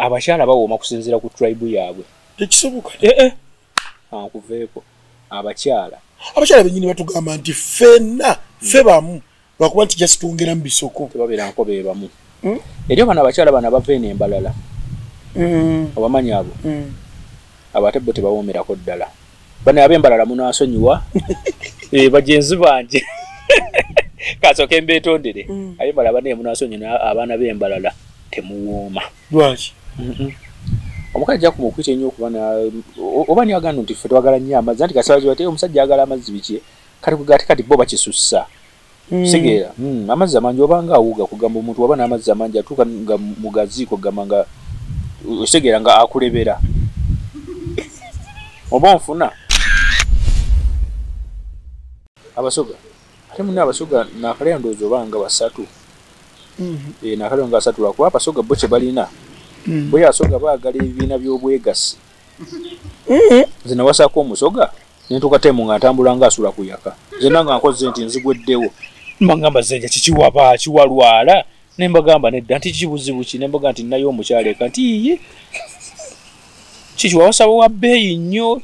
Abakyala bawooma kusinziira ku tribe yaabwe. Tekisoboka. Nkuveeko. Abakyala bennyini batugamba nti ffenna ffe bamu, lwakuba nti just twongera mu bisoko. Tebabeera nko be bamu. Eri bano abakyala bano abava eno embalala. Obamanyi abo? Abo ate bo tebawoomerako ddala. Bano ab'embalala munaasonyiwa. Bagenzi bange. Kasooke mbeetondere. Ab'embalala banne munaasonyiwa, abaana b'embalala temuwooma. Lwaki? Omukazi ajja kumukuyita ennyo okuba oba ni agamba nti ffe twagala nnyo amazzi, anti kasaazi bate omusajja ayagala amazzi biki, kati kugati kati bo bakisussa. Kitegeera? Amazzi amangi obanga awuga, kugamba omuntu waba n'amazzi amangi atuuka nga mugaziiko, kugamba nga okitegeera nga akulebera. Oba onfuna? Abasoga. Ate munne abasoga naakaleero ndowooza oba nga basatu. Naakaleero nga basatu lwakuba abasoga bo kye balina. Bo yasoga baagala ebibiina by'obwegassi. Nze nawasaako omusoga ne ntuuka temu nga ntambula nga asula ku yaka. Nze nange nkoze nti nzigweddewo. Mbagamba nze kikiwaba kiwalwala. Ne mbagamba nedda nti kibuzibu ki, ne mbagamba nti nnayo omukyala eka nti iye. Kiki wawasaba wa bbeeyi nnyo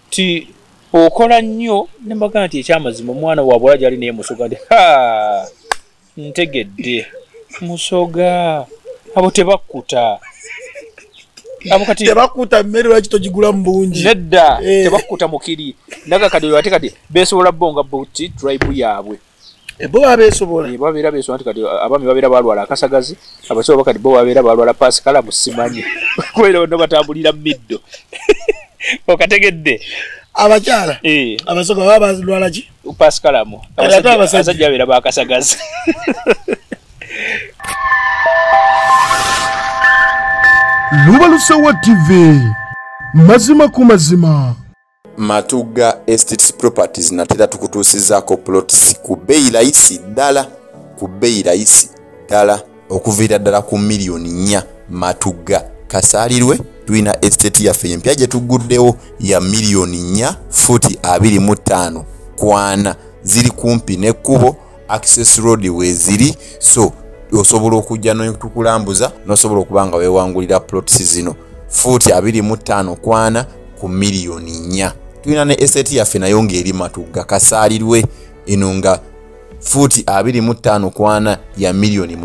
nti okola nnyo, ne mbagamba nti ekyamazima omwana waabwe gy'ali naye musoga nti ha ntegedde musoga abo tebakkuta. Abo kati tebakkuta mmere lwaki togigula mu bungi? Nedda tebakkuta mukiri. Naga kati ate kati beesobola bo nga bo ti tribe yaabwe. Bo babeesobola. Babeera beesobola nti kati abaami babeera balwala akasagazi, abasobola kati bo babeera balwala paasikala musimanyi. Kubeera bonna batambulira mu middo. Okategedde? Abakyala abasoga baba balwala ki? Paasikalamu. Abasajja babeera bakasagazi. Lubalusewa TV, mazima ku mazima. Matugga Estates Properties natera tukutuusizaako plots ku bbeeyi layisi ddala, ku bbeeyi layisi ddala, okuviira ddala ku 4 miliyoni. Matugga Kasaalirwe tulina estate yaffe empya gye tugguddewo ya 4 miliyoni, fuuti 25 ku 40, ziri kumpi n'ekkubo, access road weeziri, so osobola okujja netukulambuza n'osobola okuba nga weewangulira plots zino, fuuti 25 ku 40 ku 4 miliyoni. Tulina ne estate yaffe nayo ng'eri Matugga Kasaalirwe, eno nga fuuti 25 ku 40 ya 6 miliyoni,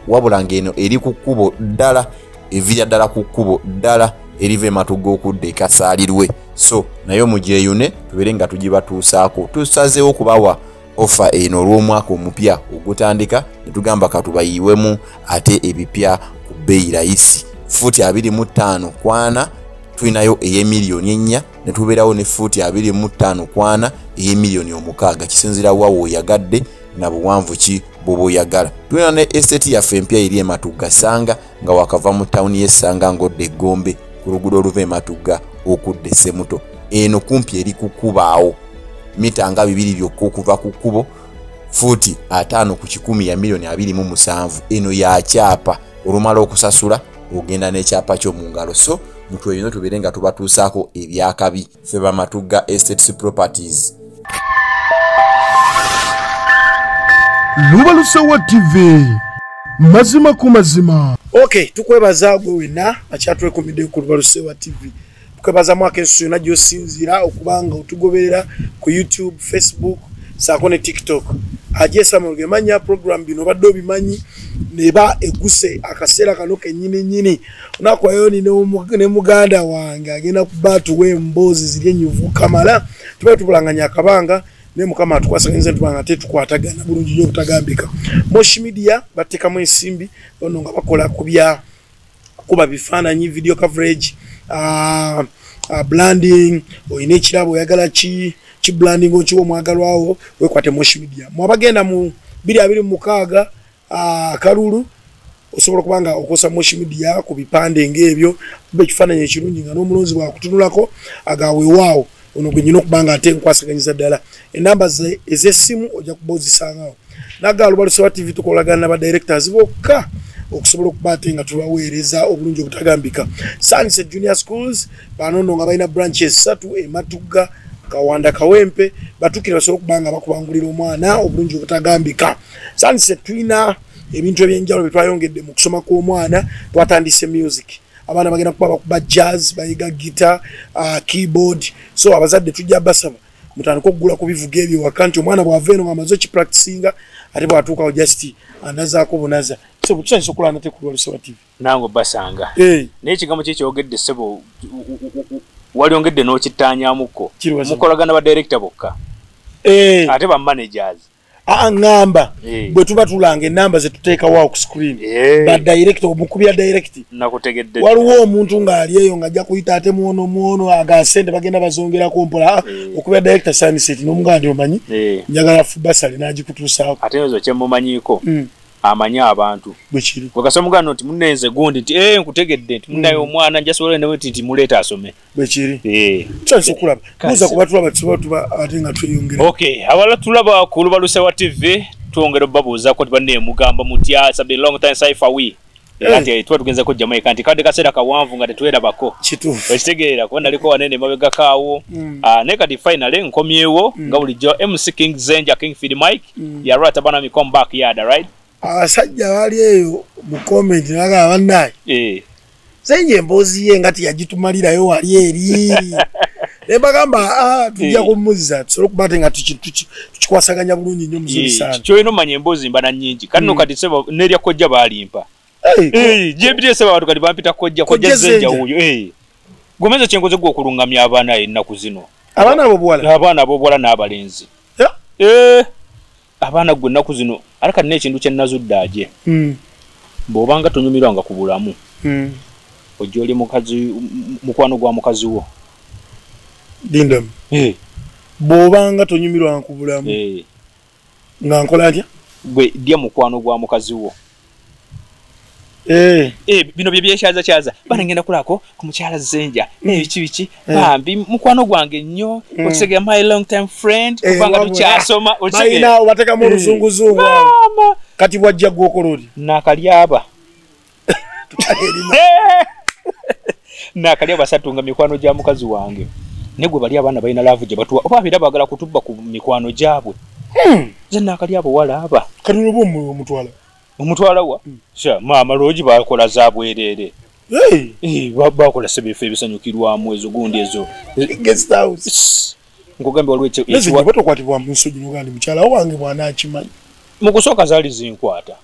wabula ng'eno eri ku kkubo ddala, eviira ddala ku kkubo ddala eriva ematugga okudda ekasaalirwe, so nayo mugyeyune tubeere nga tugibatuusaako. Tusazeewo okubawa offer eno olw'omwaka omupya ogutandika, ne tugamba katubayiwemu ate ebipya ku bbeeyi layisi. Fuuti 25 ku 40 tulinayo ey'emiliyoni 4, ne tubeerawo ne fuuti 25 ku 40 ey'emiliyoni 6. Kisinziira wa w'oyagadde na buwanvu ki bw'oba oyagala. Tulina ne estate yaffe empya eri ematugga Ssanga, nga wakava mu tawuni y'Essanga ng'odda Eggombe ku luguudo oluva ematugga okudda Essemuto. Eno kumpi eri ku kkubaawo, mita nga 2 byokka okuva ku kkubo, fuuti 50 ku 100 ya 27 miliyoni. Eno ya kyapa, olumala okusasula ogenda n'ekyapa kyo mu ngalo. So mutweyune tubeere nga tubatuusaako ebyakabi. Ffe Bamatugga Estates Properties. Lubalusewa TV, mazima ku mazima. Okay, tukwebaza gwe wenna akyatwekumidde ku Lubalusewa TV. Tukwebaza mwaka ensusu yonna gy'osinziira okubanga otugoberera ku YouTube, Facebook saako ne TikTok. Ajesamulo gemanya program bino obadde obimanyi neba eguse akaseera kano kennyini nnyini. Olunaku ayo ne muganda wange agenda kuba atuwa emboozi ziri ennyuvu kamala, tuba tubulanganya akabanga naye Mukama atukwasaganyizza ntubanga ate tukwatagana bulungi nnyo obutagambika. Moshi Media bateekamu ensimbi bano nga bakola ku bya kuba bifaananyi, video coverage, branding. Olina ekirabo oyagala ki ki branding okiwa omwagalwawo, weekwate Moshi Media. Mwabagenda mu 2026 akalulu, osobola okuba nga okozesa Moshi Media ku bipande ng'ebyo, kuba ekifaananyi ekirungi nga n'omulonzi bwakutunulako agaweewaawo ono gwe nyina okuba nga ate nkwasaganyiza ddala. Enamba ez'essimu ojja kuba ozisangawo. Naga Lubalusewa TV tukolagana n'aba directors bokka okusobola okuba ate nga tubaweereza obulungi obutagambika. Sunset Junior Schools bano nno nga balina branches ssatu, Ematugga, Kawanda, Kawempe, batukire basobole okuba nga bakubangulira omwana obulungi obutagambika. Sunset tulina Ebintu ebyenjawulo bye twayongedde mu kusoma kw'omwana, twatandise music. Abaana bagenda kuba bakuba jazz, bayiga guitar, keyboard. So abazadde tujja basaba mutandike okugula ku bivuga ebyo waka, nti omwana bw'ava eno ng'amaze okipracticinga, ate bw'atuukawo just anazaako bunaza. So tusanyusa okulaba nate ku Lubalusewa TV. Nange basanga. Naye ekigambo kye kyogedde ssebo, walyongedde n'okittaanyamukko. Mukolagana ba director bokka. Ate ba managers. Ŋŋamba bwe tuba tulanga ennamba ze tuteekawo ku screen, ba director, omukubya direct. Nakutegedde. Waliwo omuntu ng'ali eyo ng'ajja kuyita ate mwono mwono aga sente bagenda bazongerako mpola. Okubya director Sunset n'omuganda nti omanyi njagala Fubasale n'agikutuusaako. Ate ezo kye mumanyiiko amanyi abantu. Bwe kiri. Gwe kasita omuganda nti munnenze gundi nti nkutegedde nti munnaye omwana njasobola ne nti muleeta asome. Bwe kiri. Tusanyusa okulaba. Buuza ku batulaba tusobola tuba ate nga tweyongera. Okay, abalala tulaba ku Lubalusewa TV twongera obbabuuzaako nti banne mugamba mutya, it's been long time cypher we. Era nti tuba tugenzeko Jamaica nti kadde kaseera kawanvu nga tetwerabako. Kituufu. Okitegeera kuba naliko wanene emabegako awo. Naye kati finally nkomyewo nga bulijjo MC King Zenja, King Feed Mike. Yarata bana mi come back yada, right? Abasajja bali eyo mu comment bagamba bannaye. Zenja emboozi ye nga teyagitumalirayo wali eri. Ne bagamba tujja kumuzza tusobole okuba ate nga tukikwasaganya bulungi nnyo muzuri sana. Kyolina omanya emboozi mbana nnyingi. Kati nno kati ssebo n'erya kojja baalimpa. Gyempita ssebo abantu kati bampita kojja, kojja Zenja wuuyo. Gomeza kye nkoze gwe okulungamya abaana ennaku zino. Abaana ab'obuwala? Abaana ab'obuwala n'abalenzi. Abaana gwe ennaku zino ate kati n'ekintu kye nnazudde aje. Bw'obanga tonyumirwanga ku bulamu, ojja oli mukazi, mukwano gwa mukazi wo. Dindamu. Bw'obanga tonyumirwanga ku bulamu, nga nkola ntya? Gwe ddya mukwano gwa mukazi wo. Bino bye byekyaza. Bana ngenda kulako ku mukyala Zenja. Biki biki. Bambi mukwano gwange nnyo. Okitegera my long time friend. Kubanga tukyasoma. Okitegera. Balina obateekamu oluzunguzungu. Mama. Kati bw'ajja gw'okola oti? Nakalyaba. Nakalya basatu nga mikwano gya mukazi wange. Ne gwe bali abaana balina love gye batuwa. Oba abeera baagala kutubba ku mikwano gyabwe. Nze nakalyaba walaaba. Kati olwo omutwala? Omutwala wa? Sha maama loogi bakola za bwereere. Bakola ssebo ebisanyukirwamu ezo gundi ezo. Guest house. Nkugambye waliwo Nze nnyabo tokwatibwa mu nsonyi n'ogamba nti mukyala wange bw'anaakimanyi. Mu kusooka zaali zinkwata.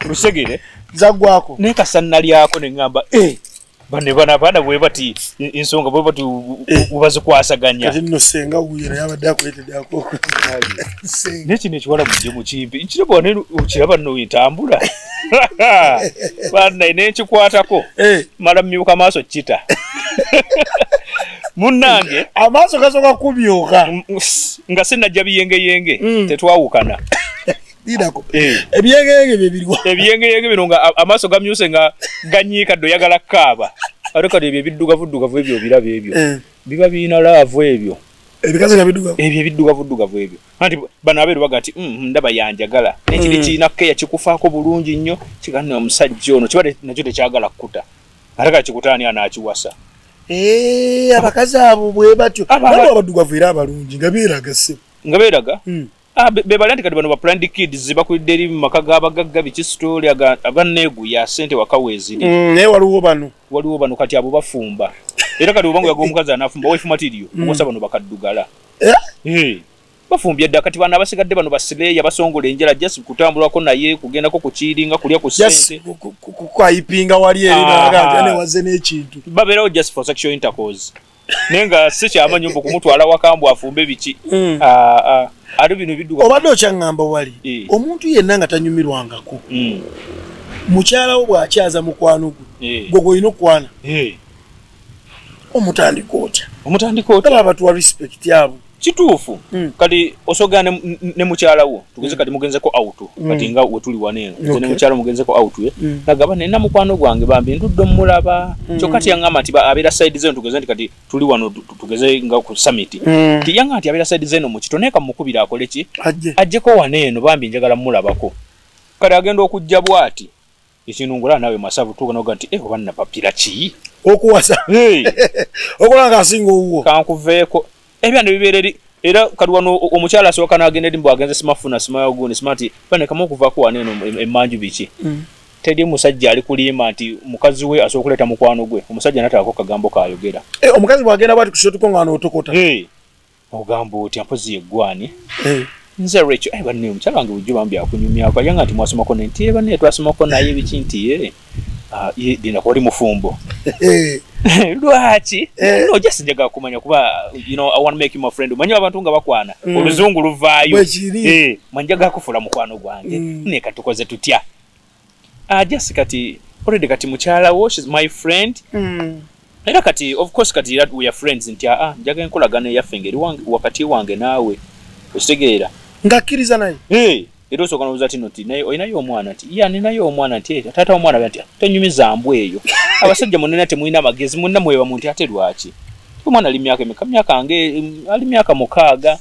Lusegere. Zaggwako. Naye kasa nalyako ne ŋŋamba bane bano abaana bwe bati ensonga bwe bati bazikwasaganya. Kati nno ssenga wuuyo naye abadde akuleetedde akoko. Naye kino ekiwala mujje mukimpe. Nkiraba wano okiraba nno entambula. Bannaye ne nkikwatako. Mala mmyuka maaso kita. Munnange. Amaaso gasooka kumyuka. Nga sinnajja biyengeyenge tetwawukana. Lindako. Ebiyengeyenge bye biriwa. Ebiyengeyenge bino nga amaaso gamyuse nga ganyiika ddo oyagala kukaaba. Ate kati ebyo ebiddugavuddugavu ebyo obiraba ebyo. Biba birina laavu ebyo. Ebikazi nga biddugavu. Ebyo ebiddugavuddugavu ebyo. Anti bano abeeru baga nti ndaba yanjagala. N'ekiri kirina keya kikufaako bulungi nnyo. Kigamba omusajja ono kiba nakyo tekyagala kkuta. Ate kati kikuta ani anaakiwasa. Abakazi abo bwe batyo. Waliwo abaddugavu era abalungi nga beeraga ssebo. Nga beeraga? Be bali anti kati bano ba planned kids bakulidde eri mu maka g'abagagga biki story abanneeguya ssente waka weeziri. Naye waliwo bano. Waliwo bano kati abo bafumba. Era kati obanga oyaga omukazi anaafumba wife material okwasa bano bakaddugala. Bafumbye dda kati bano abasigadde bano basireeya basongola enjala just kutambulako naye kugendako kukiringa kulya ku ssente. Just kukwayipinga wali eri n'agamba nti waze n'ekintu. Babeerawo just for sexual intercourse. Naye nga si kyamanyi mbu kumutwala waka mbu afumbe biki. Ate bino bidduka. Obadde okyaŋŋamba wali omuntu yenna nga tanyumirwangako mukyala wo bw'akyaza mukwano gwe gwe gw'olina okukwana omutandika otya? Omutandika otya? Aba abatuwa respect abo. Kituufu. Kati osogana ne mukyala wo tugeze kati mugenzeko out kati nga we tuli wano eno nze ne mukyala mugenzeko out nagamba nina mukwano gwange bambi ndudde omulaba kyokka tiyaŋŋamba nti abeera side zeno tugeze nti kati tuli wano tugeze nga ku summit tiyaŋŋamba nti abeera side zeno mu kito naye kamukubira akole ki ajjeko wano eno bambi njagala mmulabako. Kati agenda okujja bw'ati ekintu ngula naawe masavu tuuka n'oga nti oba nnapapira ki okuwasa okola nga asinga owuwo kankuveeko ebyana bibeera eri Era kati wano omukyala asooka n'agenda eri mbu agenze simafuna simayagundi smart bane kama okuvaako wano eno emmanju biki. Teri musajja ali kulima nti mukazi we asobola okuleeta mukwano gwe, omusajja nataako kagambo kayogera. Omukazi bw'agenda bw'ati ku shotuko nga n'otokota. Ogamba otya mpozi yeggwani. Nze Rachel, banne omukyala wange bulijjo bambi akunyumyako, yanga nti mwasomako ne nti banne twasomako naye biki nti ye dina oli mufumbo. Lwaki? No, just njagala kumanya kuba you know I want to make you my friend. Omanyi abantu nga bakwana oluzungu luvaayo. Mwanjaga kufuula mukwano gwange. Ne katukoze tutya? Just kati already kati mukyala wo, she's my friend. Era kati of course kati we are friends nti njaga enkolagana eyaffe ngeri wakati wange naawe. Okitegeera? Ng'akkiriza naye. Era osooka n'obuuza nti nti naye olinayo omwana nti ya ninayo omwana nti taata w'omwana nti tonyumiza mbwa eyo. Abasajja munena temulina amagezi munna mweba mu nti ate lwaki? Omwana ali myaka emeka? Myaka nge ali myaka 6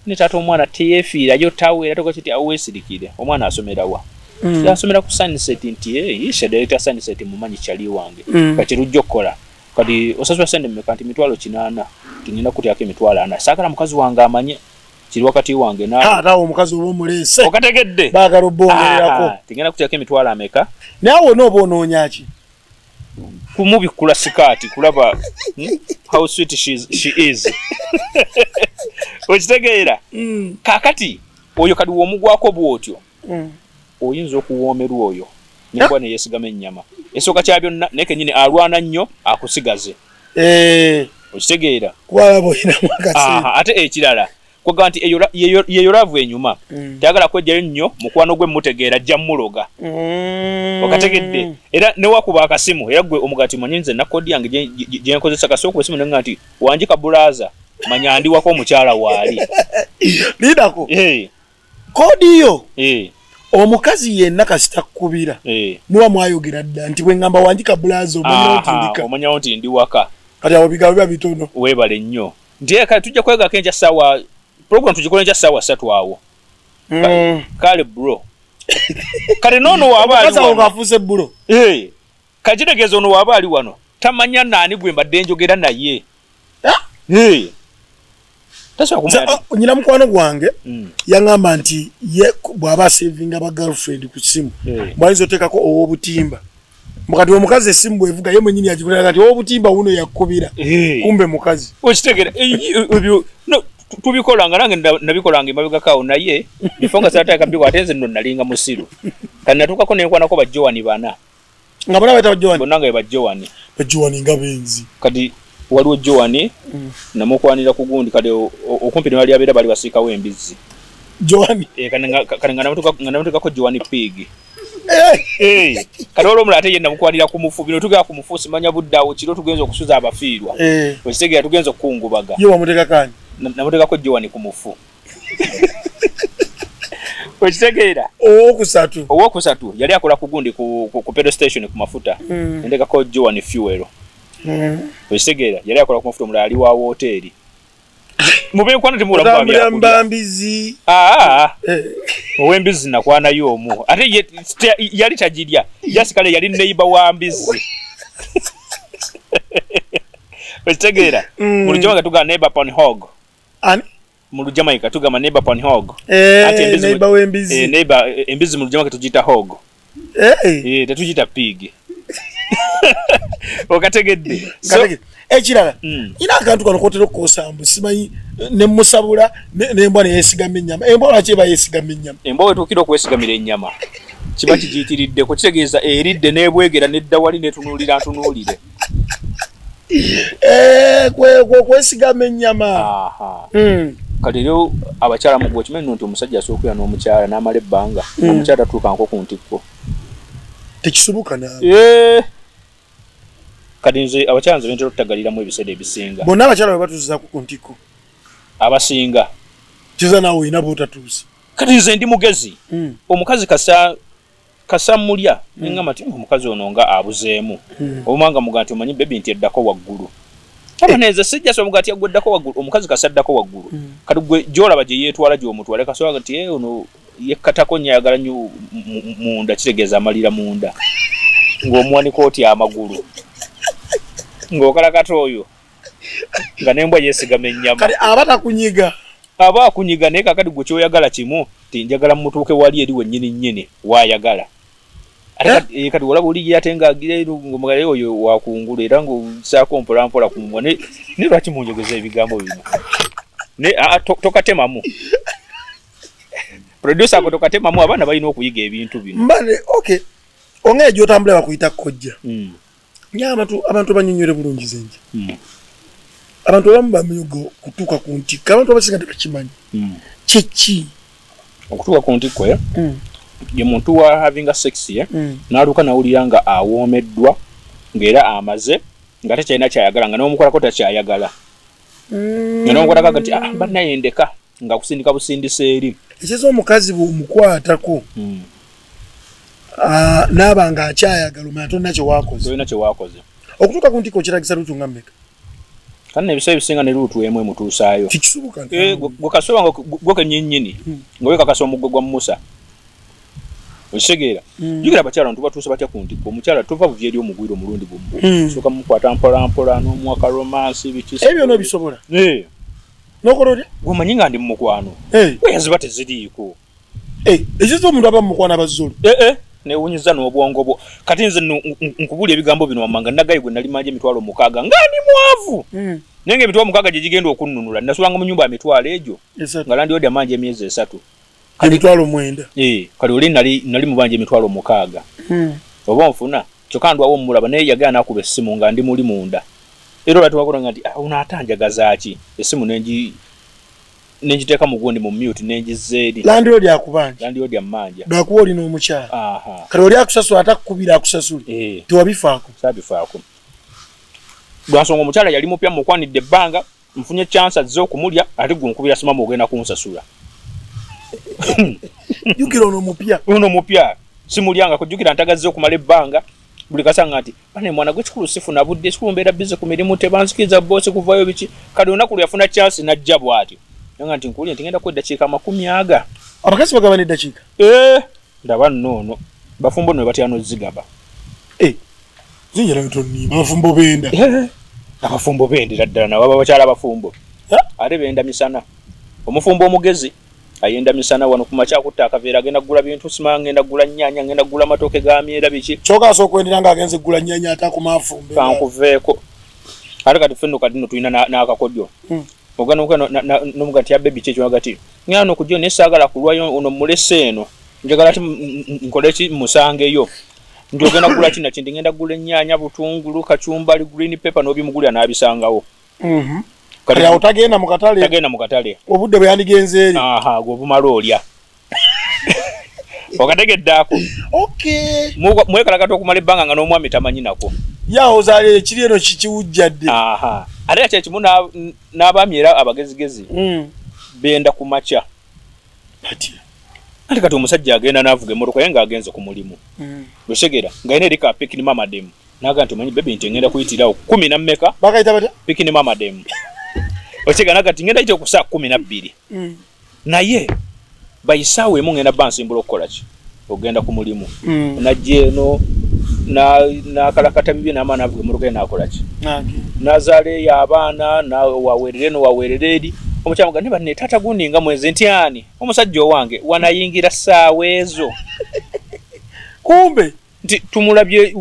ne taata omwana teyeefiirayo taweera toka kiti aweesirikire. Omwana asomera wa? Yasomera ku Sunset nti ishe director Sunset mumanyi kyali wange. Kati lujja okukola. Kati osasula sente mmeka nti 800,000 nti kutyako 400,000. Saagala mukazi wange amanye kiri wakati wange na ate awo omukazi oba omuleese okategedde baagala obbongererako tingenda kutyako 50,000 ameka. Naye awo n'oba onoonya ki? Kumubikkula sikaati kulaba how sweet she is. Okitegeera? Kaakati oyo kati w'omugwako bw'otyo oyinza okuwoomerwa oyo nembwa ne yeesigama ennyama. Esooka kya byonna naye kennyini alwana nnyo akusigaze. Okitegeera? Kubalaba olinamu akaseera. Ate ekirala kwegamba nti yeyo laavu enyuma. Tayagala kwejjayo nnyo mukwano gwe mutegeera ajja mmuloga. Okategedde? Era ne wakuba akasimu era gwe omugati manyi nze nakodi yange gye nkozesa kasooka esimu nenga nti wangi kabulaaza manya ndi wako omukyala waali. Lindako. Kodi yo. Omukazi yenna kasita kkubira. Muba mwayogera dda nti bwe ngamba wangi kabulaaza omanyawo nti ndika. Omanyawo nti ndi waka. Kati awo bigambo biba bitono. Weebale nnyo. Nti kale tujja kwegako enkya ssaawa program tugikola enkya ssaawa 3 awo. Kale bro. Kale noono waaba ali wano. Ng'afuuse bro. Kati kitegeeza ono waaba ali wano tamanya naani gwe mbadde njogera naye. Nyina mukwano gwange yaŋŋamba nti ye bw'aba asevinga ba girlfriend ku ssimu bw'ayinza oteekako ow'obutimba. Mukati omukazi essimu bw'evuga ye mwennyini yagikulira kati ow'obutimba wuno yakkubira kumbe mukazi. Okitegeera? Ebyo tubikolanga nange nabikolanga emabegako awo naye bifo nga saataka mbiko ate nze nno nalinga musiru. Kati natuukako ne nkwanako ba Joan bana. Nga bonna bayita ba Joan? Bonna nga be ba Joan. Ba Joan nga benzi. Kati waliwo Joan namukwanira ku gundi kati okumpi ne wali abeera bali basiikawo embizzi. Joan? Kati nga namutuukako Joan Pig. Kati waliwo omulala ate ye namukwanira ku mufu. Bino tugenda ku mufu simanya budde awo kiro tugenza okusuza abafiirwa. Okitegeera tugenza okukungubaga. Ye wamuteekako ani? Namuteekako Joan ku mufu. Okitegeera? Owokusatu. Owokusatu yali akola ku gundi ku petrol station ku mafuta. Nendekako Joan Fuel. Okitegeera? Yali akola ku mafuta omulala ali wa woteeri. Mube nkwano temubulamu bya kulya. Mbizi. Ow'embizi nakwanayo omu. Ate yali tagirya. Jasikale yali neighbor wa mbizi. Okitegeera? Mu Lujamaica tugamba neighbor pon hog. Ani? Mu Lujamaica tugamba neighbor pon hog. Ate neighbor w'embizi. Neighbor embizi mu Lujamaica tugiyita hog. Tetugiyita pig. Okategedde? Ekirala ina akantu kano kotera okukosa mbu simanyi ne musabula n'embwa ne yeesigama ennyama. Embwa lwaki eba yeesigama ennyama? Embwa wetuukira okwesigamira ennyama kiba kigiyitiriddeko, kitegeeza eridde n'ebwegera nedda wali netunuulira ntunuulire. Kwesigama ennyama. Kati rero abakyala mugwe okimanyi nno nti omusajja asobola okubeera n'omukyala n'amala ebbanga omukyala tatuukanko ku ntikko. Tekisoboka naawe. Kati nze abakyala nze bentera okutagaliramu ebiseera ebisinga. Bonna abakyala bwe batuuzaako ku ntikko? Abasinga. Kiza naawe olina bw'otatuusa. Kati nze ndi mugezi. Omukazi kasa mulya nengamba nti omukazi ono nga abuzeemu. Oba nga muga nti omanyi baby nti eddako waggulu. Aba neze sijja so muga nti aggweddako waggulu, omukazi kasa addako waggulu. Kati gwe gy'olaba gye yeetwala gy'omutwala kasobola nti ono yekkatako nnyo ayagala nnyo munda, kitegeeza amalira munda. Ng'omuwanika oti amagulu. Ng'okalakata oyo nga n'embwa yeesigama ennyama. Kati aba takunyiga. Aba akunyiga naye kakati gwe kyoyagala kimu ti njagala mutuuke wali eri wennyini nnyini waayagala. Ate kati olaba oli ate ng'agira ng'omugala oyo wakungulu era ng'osaako mpola mpola ku mumwa. Ne lwaki munjogeza ebigambo bino? Ne tokatemamu. Producer ako tokatemamu, abaana balina okuyiga ebintu bino. Mbale okay. Ongeye gy'otambula bakuyita kojja. Abantu bannyonnyole bulungi zenje. Abantu abamu bamyogo kutuuka ku ntikko, abantu abasinga tebakimanyi. Kiki? Okutuuka ku ntikko ye muntu wa having a sex n'atuuka n'awulira nga awoomeddwa ng'era amaze nga tekyalina kyayagala nga n'omukolako takyayagala. Nga n'omukolako nti bannaye ndeka nga kusindika busindisa eri. Ekiza omukazi bw'omukwatako n'aba nga akyayagala omanya tolina kye waakoze. Tolina kye waakoze. Okutuuka ku ntikko kiragisa luutu nga mmeka? Kale ebiseera ebisinga ne luutu emu emutuusaayo. Kikisoboka? Gwe kasoba nga gwe kennyinnyini nga weekakasa omuggo gwa Musa. Okitegeera? Jjukira abakyala nti batuuse batya ku ntikko. Omukyala tova buvi eri omugwira omulundi gumu. Sooka mukwata mpola mpola n'omuwa ka romance biki. Ebyo byonna obisobola? N'okola otya? Gwe omanyi nga ndi mu mukwano. Gwe yaziba teziriiko. Ekiza omuntu aba mu mukwano abazzolo? Newunyiza n'obwongo bwo. Kati nze nkubulya ebigambo bino wammanga nagayi gwe nali manja 600,000 nga ndi mwavu. Naye nga 600,000 gye gigenda okunnunula. Nasulanga mu nnyumba emitwalo egyo nga landiodi amanja emyezi 3. 9,000. Kale oli nali mubanja 6,000. Oba onfuna kyokka ndwawo omulaba naye yagala n'akuba essimu nga ndi muli munda. Era olwatuuka kulanga nti ono ate anjagaza ki? Essimu nenjiteeka mu gundi mu mute nenjizza eri. Landiodi akubanja. Landiodi ammanja. Lwakuba oli n'omukyala. Kale oli akusasula ate akukubira akusasule. Tewabifaako. Saabifaako. Lwansonga omukyala yali mupya mukwanidde ebbanga nfunye chance azze okumulya ate gwe nkubira simamu ogenda kunsasula. Jjukira ono mupya. Ono mupya. Simulyangako jjukira ntagazze okumala ebbanga buli kasanga nti bane mwana gwe kikulu sifuna budde kikulu mbeera busy ku mirimu tebanzikiriza boosi kuvayo biki. Kale olunaku lwe yafuna chance n'ajja bw'atyo. Nanga nti nkuwulire nti ngenda kuwa eddakiika 20. Abakazi bagaba n'eddakiika? Ndaba nno ono bafumbo nno batya n'ozigaba. Zinjira ntonnimba abafumbo benda. Abafumbo bendera ddala nabo baba bakyala abafumbo. Ate benda misana. Omufumbo omugezi ayenda misana wano ku makya akutta akaveera agenda kugula bintu simanga ngenda kugula nnyaanya ngenda kugula matooke ga myera biki. Kyokka asooka okwendera ng'agenze kugula nnyaanya ate akoma afumbe. Kankuveeko. Ate kati ffe nno kati nno tulina n'akakodyo. Ogana n'omuga nti ya bebi ki ekyo agati ngenda nno kujja naye saagala kulwayo ono mmulese eno njagala ati nkole ki mmusangeyo. Nti ogenda kugula ki na kindi ngenda kugula ennyaanya butungulu kacumbali green pepper n'obimugulira n'abisangawo. Kale awo tagenda mu katale. Tagenda mu katale. Obudde bwe yandigenze eri. Gwe obumala olya. Okategedde ako. Okay. Mwekalakata okumala ebbanga nga n'omwami tamanyi nako. Yawoza ekiri eno kikiwujjadde. Ate kye kimu n'abaami era abagezigezi benda ku makya. Batya? Ate kati omusajja agenda n'avuga emmotoka ye ng'agenze ku mulimu. Otegeera ng'alina eri ka pikini mama demu. N'agamba nti omanyi bebi nti ngenda kuyitirawo 10 na mmeka. Bakayita batya? Pikini mama demu. Otegeera n'agamba nti ngenda yita ku ssaawa 12. Naye bayisaawo emu ngenda bansimbula okukola ki? Ogenda ku mulimu. N'ajja eno n'akalakata bibye n'amaana n'avuga emmotoka ye n'akola ki? N'azaala eyo abaana waweerera eno waweerera eri. Omukyala amugamba nti banne taata gundi nga mwenzi nti ani? Omusajja owange wanayingira ssaawa ezo. Kumbe nti tumulabye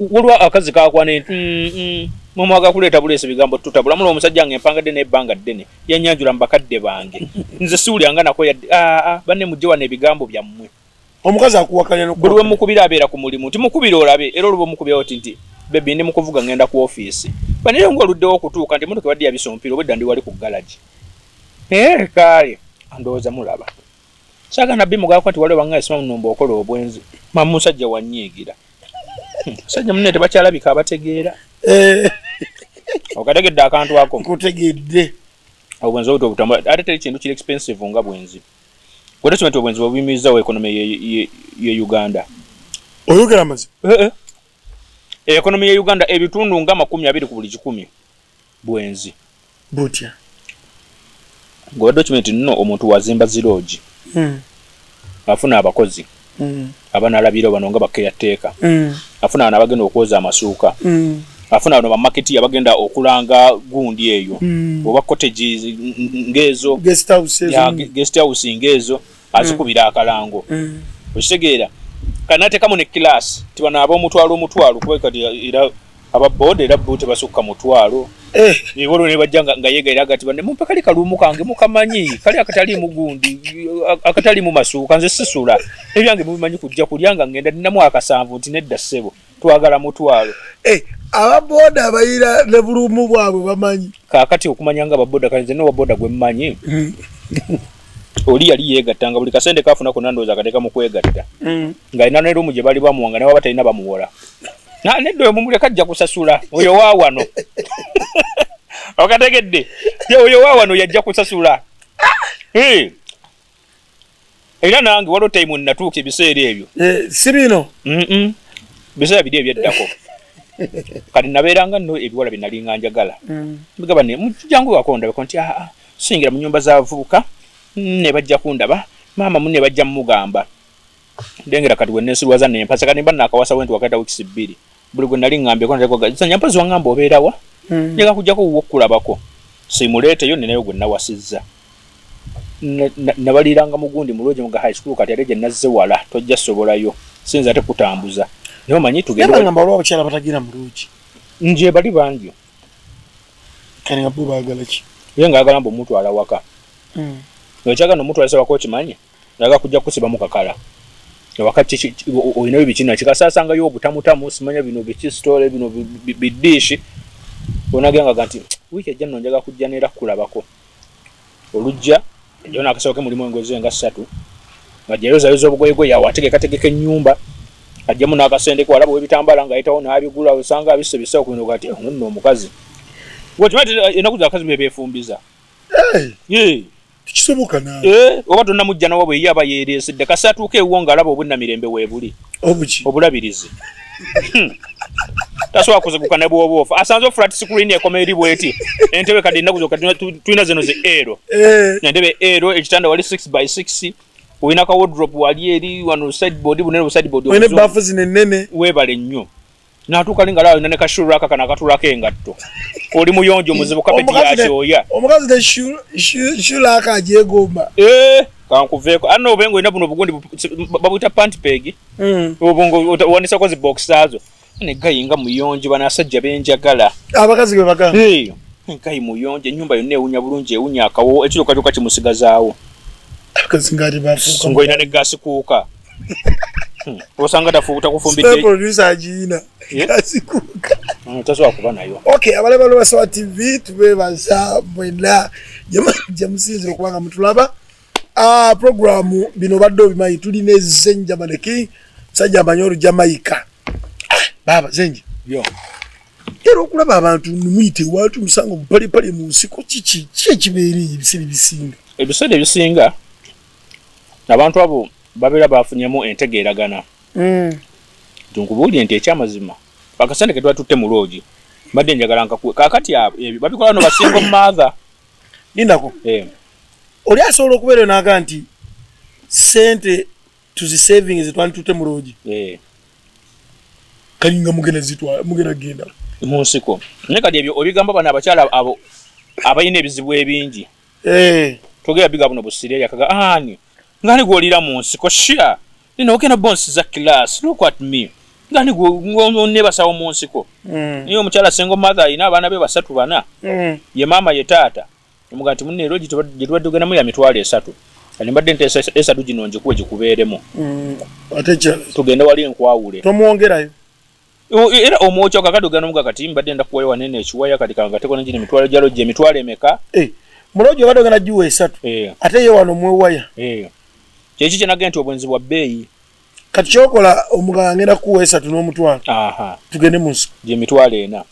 waliwo akazi kakwana nti mumwaga kuleeta buleesi bigambo tutabula mulo omusajja nga empangadde n'ebbanga ddene yannyanjula mu bakadde bange nze siwulyanga nako yadde banne mujje wano ebigambo byammwe. Omukazi akuwakalira buli we mukubira abeera ku mulimu nti mukubira olabe era oluba omukubirawo ti nti bebi ndi mukuvuga ngenda ku ofiisi banire ng'oluddewo okutuuka nti emmotoka ebadde yabisa omupiira obwedda ndi wali ku galagi. Kale ndowooza mulaba. Saagala nabbi mugaako nti waliwo bangaye simamu nnumba okola obwenzi. Mama musajja wannyiigira. Musajja munne tebakyalabika abategeera. Okategedde akantu ako? Nkutegedde. Obwenzi obwo obutambula ate teri kintu kiri expensive nga bwenzi. Gwe tokimanyi nti obwenzi bwebuyimirizaawo economy ye Uganda. Oyogera amazima? Economy ye Uganda ebitundu nga 20 ku buli 100 bwenzi. Butya? Gwe okimanyi nti nno omuntu wazimba ziroogi. Afuna abakozi. Abanalabira bano nga bakeyateeka. Afuna abagenda okwoza amasuuka. Afuna bano bamaketi abagenda okulanga gundi eyo oba cottages ngezo, guest houses, ya guest house ngezo azikubira akalango. Okitegeera? Kanateekamu ne class ti bano ab'omutwalo omutwalo, kuba kati era aba boda era bo tebasukka mutwalo. Waliwo ne bajja nga yeegayirira agati banne mumpe kali kaluumu kange mukamanyi kali akataliimu gundi akataliimu masuuka, nze sisula ebyange mubimanyi kujja kulya nga ngenda ninamu akasanvu nti nedda ssebo twagala mutwalo. Ababoda abayira ne bulumu bwabwe bamanyi. Kaakati okumanya nga ababoda, kale nze n'owaboda gwe mmanyi oli yali yeegattanga buli kasente kafuna konna ndowooza akateeka mu kwegatta, ng'alina ne lumu gye bali bamuwanga ne baba talina bamuwola. Nedda oyo mumuleka ajja kusasula, oyo wa wano. Okategedde? Oyo wa wano yajja kusasula. Era nange waliwo time natuuka ebiseera ebyo. Si bino? Biseera biri ebyeddako. Kati nabeeranga nno ebiwala bye nalinga njagala. Mbigamba ne jangu wako ndabeko nti siyingira mu nnyumba z'abavubuka ne bajja kundaba, maama munne bajja mugamba. Ndengera kati we neesirwaza nempasa kati mba naakawasa we nti wakayita wiikisi 2. Buli gwe nali ŋŋambyeko nteekwa mpozi waŋŋamba obeerawa? Njagala kujjako wuwo okkulabako. Simuleeteyo ninayo gwe nawasizza. Nabaliranga mugundi mu lwogi nga high school kati ate gye nazze wala tojja sobolayo. Sinza ate kutambuza. Naye omanyi tugende. Naye bangamba waliwo abakyala batagira mu lwogi. Nje bali bangi. Kale nga bo baagala ki? Ye ng'ayagala mbu omutwala waka. Okyagala omutwala waka okimanyi? Ayagala kujja kusibamu kakala. Wakati olinayo biki kikasaasangayo obutamutamu simanya bino biki sitole bino bidiishi. Onagenda nti wiiki ejja nno njagala kujja neera kukulabako. Olujja ejja n'akasawo ke mulimu engozi nga 3 ng'ajeyozayoza obugoyegoye awo ategekategeka ennyumba, ajjamu n'akasente ke walaba ow'ebitambaala ng'ayitawo n'abigula osanga abisse bisawo ku bino gati ono nno omukazi. Gwe okimanyi nti ennaku zino abakazi be beefumbiza? Tekisoboka naawe. Oba tonnamujja nawe bwe ye aba yeereesedde kasita atuuka ewuwo ng'alaba obwennamirembe weebuli. Obuki? Obulabirizi. Tasobola kuziguka ne bw'oba ofa. Asanze flat screen ekoma eri bw'eti. Entebe kati ennaku zino kati tulina zino zi ero. Entebe ero, ekitanda wali 6x6, olina ka wardrobe wali eri wano sideboard bunene bu sideboard olina ebbaafu zino ennene. Weebale nnyo. N'atuuka ali ng'alaba olina ne ka shoe rack kano akatuulako engatto. Oli muyonjo muzibu kapeti yakyoya. Omukazi ne shoe rack agyegomba. Kankuveeko. Anno obe ng'olina buno obugundi babuyita pant peg. Obwo owanisako zi box zaazo. Ne gayi nga muyonjo banasajja benjagala. Abakazi be bagamba. Gayi muyonjo ennyumba yonna ewunya bulungi ewunya akawo ekiro kyokka kimusigazaawo. Abakazi ng'ate bafuuka. Ng'olina ne gaasi kuuka. Osanga takufumbidde. Producer agiyina. Gaasi kuuka. Tasobola kuba nayo. Okay, abalaba Lubasewa TV tubeebaza mwenna gye musinzira okuba nga mutulaba. Programu bino badde obimanyi tulina Zenja Maneki, musajja amanyi Olujamaika. Baba Zenja. Yo. Era okulaba abantu muyite ewantu musanga obupalepale mu nsiko kiki ki ekibeera ebiseera ebisinga? Ebiseera ebisinga abantu abo babeera bafunyemu entegeeragana. Nkubuulire nti ekyamazima akasente ke twatutte mu loogi mbadde njagala nkakuwe. Kaakati ebyo babikola no basinga mother. Lindako. Oli asobola okubeera n'agamba nti ssente tuzisavinge ze twanditutte mu loogi. Kalinga mugenda zitwala mugenda genda mu nsiko. Naye kati ebyo obigamba bano abakyala abo abalina ebizibu ebingi. Togera biga buno busireri akaga ani ngani gwolira mu nsiko shia. Nina okena bonsi za class look at me. Ngani gwo nebasawo mu nsiko. Niyo omukyala single mother alina abaana be 3 4. Ye maama ye taata. Omuga nti munne loogi gye tubadde tugendamu ya mitwalo 3. Kati mbadde nteesa 3 gino ngikuwe gikubeeremu. Ate tugende wali nkwawule. Tomwongerayo. Era omwokyo kakati ogenda omuga kati mbadde nda kuwayo wanene ekiwaya kati kangateko n'egino emitwalo gya loogi emitwalo emeka? Mu loogi obadde ogenda giwa 3. Ate ye wano mwewaya. Kyeki kye nagenda nti obwenzi bwa bbeeyi. Kati kyokola omuganga ngenda kuwa 3 n'omutwalo. Tugende mu nsiko. Gy'emitwalo 4.